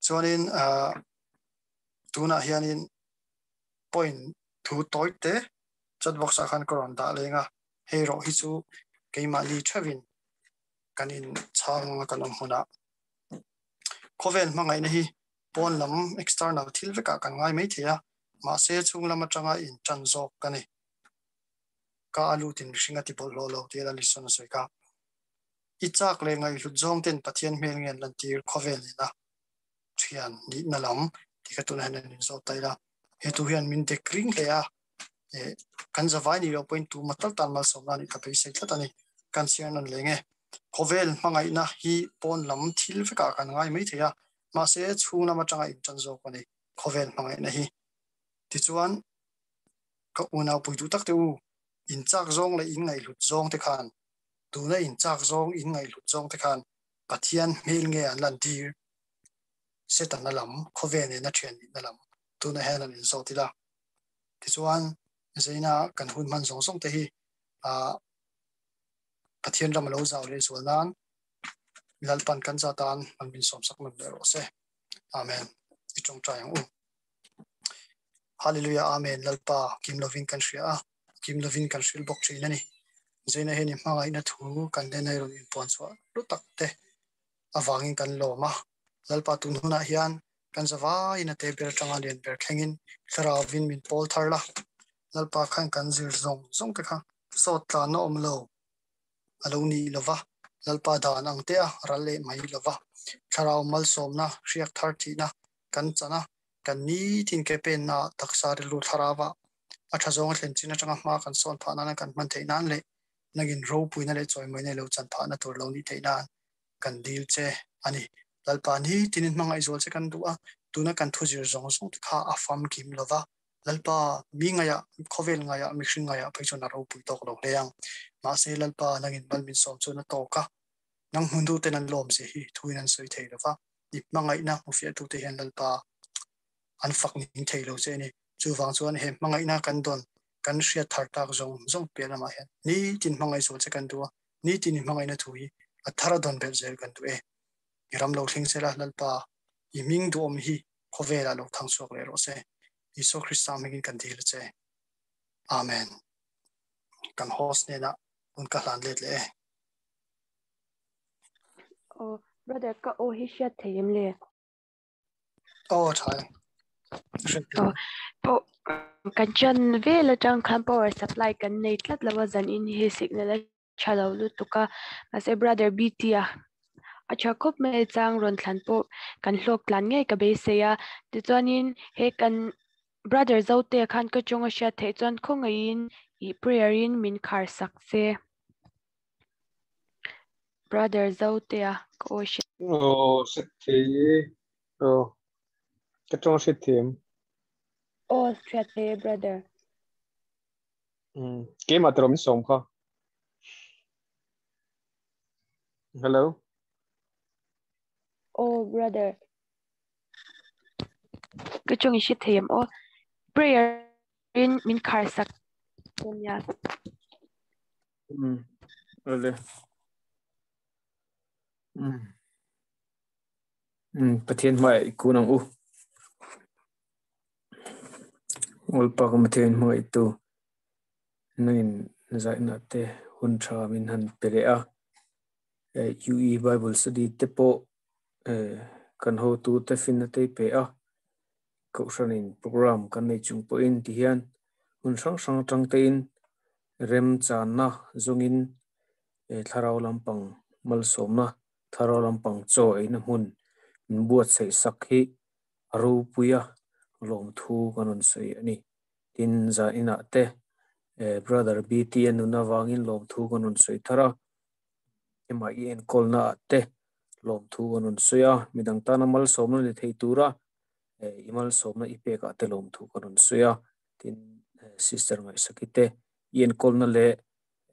Chuanin tunah hianin point thu tawi te chat box ah khan ka rawn dah leng a hei rawh hi chu keimahni theuhin kan in chhang anga kan awm hmunah khawvel hmangaihna hi pawn lam external thil vekah kan ngai mai thei a mahse chhung lam atanga in tan zawk ka ni ka a lutin mihring a ti bawlhhlawh lo tih a Lison a sawi kha i chak leh ngaihhlut zawng ten Pathian hmel nge an lantir khawvel nena thian nihna lam ti kha tunah hian an inzawt ta ila he tu hian min dek ring hle a kan zavai ni lo pawhin tu matal tan malsawmna anih ka beisei tlat ani kan chhiar nan leng e khawvel hmangaihna hi pawn lam thil vekah kan ngai mai thei a mahse chhung lam atanga intan zawk ani khawvel hmangaihna hi tichuan ka unau pui duh tak te u In chak zawng leh in ngaihhlut zawng te khan tuna in chak zawng in ngaihhlut zawng te khan Pathian hmel nge an lantir Setana lam khawvel nena thian nihna lam tuna hian an inzawt ila. Tichuan Zaina kan hun hman zawng zawng te hi Pathian ram a lo zau leh zual nan Lalpan kan za tan an min sawmsak nawn leh rawh se. Amen. I tawngtai ang u. Hallelujah Amen Lalpa kim lovin kan hria a kim lovin kan hrilh bawk thin a ni. Zaina hian i hmangaihna thu kan len a rawn inpuan chhuah hlu tak te avangin kan lawm a. Lalpa tun hunah hian kan zavaiin a te ber atanga lian ber thlengin thlarauvin min pawl thar la. Lalpa khan kan zir zawng zawng te kha sawt tlanna awm lo a lo nih lova, Lalpa dan ang te a ral leh mai lova, thlarau malsawmna hriak thar thihna kan chan a, kan nitin ke penna taksa rilru thlarauva a tha zawnga thlen chin atanga hma kan sawn phah nana kan hman theih nan leh nangin ropuina leh chawimawina lo chan phahna tur lo nih theih nan kan dil che a ni. Lalpa nitinin hmangaihzual che kan duh a, tuna kan thuzir zawng zawng te kha a famkim lova, Lalpa, mi ngaiah, khawvel ngaiah, mihring ngaiah phei chuan a ropui tawk lo hle ang. Mahse, Lalpa, nangin mal min sawm chuan a tawk a, nang hmunduten an lawm zia hi thuin an sawi thei lo va, i hmangaihna hmufiahtute hian Lalpa an fak ning thei lo che a ni. Chuvang chuan he hmangaihna kan dawn, kan hriat thar tak zawng zawng piah lamah hian nitin hmangaihzual che kan duh a, nitin i hmangaihna thu hi a thar a dawn belh zel kan duh e. I ram lo thleng sela, Lalpa, i hming duhawm hi khawvelah lo thang chhuak leh rawh se. Isua Krista hmingin kan dil a che. Amen. Kan host hnenah hun ka hlan let leh e. Oh, brother ka aw hi hriat thei em le? Aw, tha e. Oh, oh, kan chan vel atang khan power supply kan nei tlat lo a zan in hi signal a tha lo lutuk a mahse brother BT a a tha khawp mai chang rawn thlan pawh kan hlawk tlan ngei ka beisei a tichuanin he kan brother Zote khan ka chunga hriat theih chuan khawngaihin ih prayer in min khar sak che brother Zote a ka aw hriat Aw hriat thei e aw ka tawng hriat thei em? Aw hriat thei e brother. Keimah tiraw min sawm kha. Hello. Oh brother. Ka chung i hre thei em aw. Prayer in min khar sak nia. Ale. Pathian hmai kun ang u. Lalpa ka Pathian hmangaihtu nangin zaihna te hun tha min han pe leh a, UE Bible Study te pawh kan hotu te finna te i pe a, Kohhranin program kan nei chung pawhin ti hian hun hrang hrang atang tein remchanna zawngin thlarau lampang malsawmna, thlarau lampang chaw eina hmun min buatsaih sak hi a ropui a, lawmthu kan rawn sawi a ni. Tin, zan inah te Brother BT a nun avangin lawmthu kan rawn sawi thar a, ema i enkawlna ah te lawmthu kan rawn sawi a, midang tana malsawmna ni thei tura i malsawmna i pekah te lawmthu kan rawn sawi a, tin, Sister Ngaihsaki te i enkawlna leh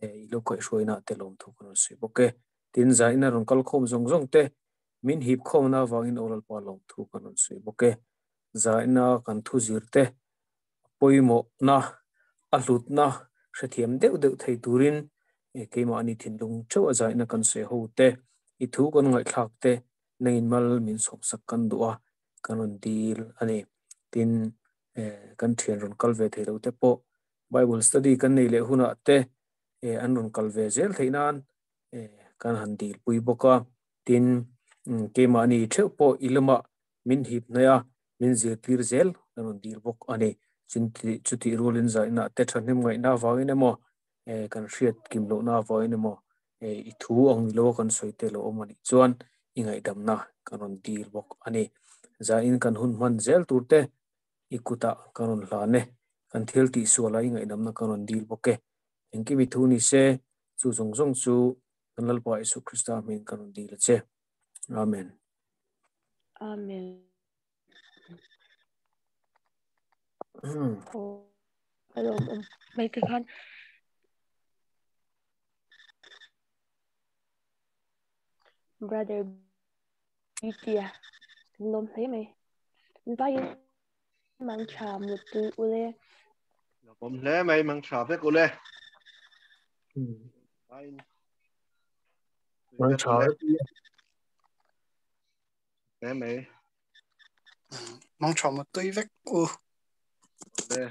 i lo kaihhruaina ah te lawmthu kan rawn sawi bawk e. Tin, zan ina rawn kalkhawm zawng zawng te Min hip khawmna avangin aw Lalpa lawmthu kan rawn sawi bawk e. Zaina kan thu zir te a pawimawhna, a hlutna hrethiam deuh deuh thei turin keimahni thinlung theuh a zaina kan sawi ho te, i thu kan ngaihthlak te nangin mal min sawmsak kan duh a, kan rawn dil a ni. Tin, kan thian rawn kal ve thei lo te pawh Bible study kan nei leh hunah te an rawn kal ve zel theih nan kan han dilpui bawk a. Tin, keimahni theuh pawh i lamah min hip hnaih a, min zirtir zel kan rawn dil bawk a ni. Chutih rualin zaihna te thahnem ngaihna avangin emaw, kan hriat kim lohna avangin emaw, i thu ang ni loa kan sawi te lo awm a nih chuan i ngaihdamna kan rawn dil bawk a ni. Zaiin kan hun hman zel tur te i kutah kan rawn hlan e, kan thil tihsualah i ngaihdamna kan rawn dil bawk e. Engkim i thu ni se, chu zawng zawng chu Kan Lalpa Isu Krista hming kan rawn dil a che. Amen. Amen. Hello, mai te khan Brother BT-a kan lawm hle mai. Vaiin mang tha muttui ule. Lawmawm hle mai mang tha vek ule. Vaiin Mang tha vek ule. Hle mai. Mang tha muttui vek u. Le.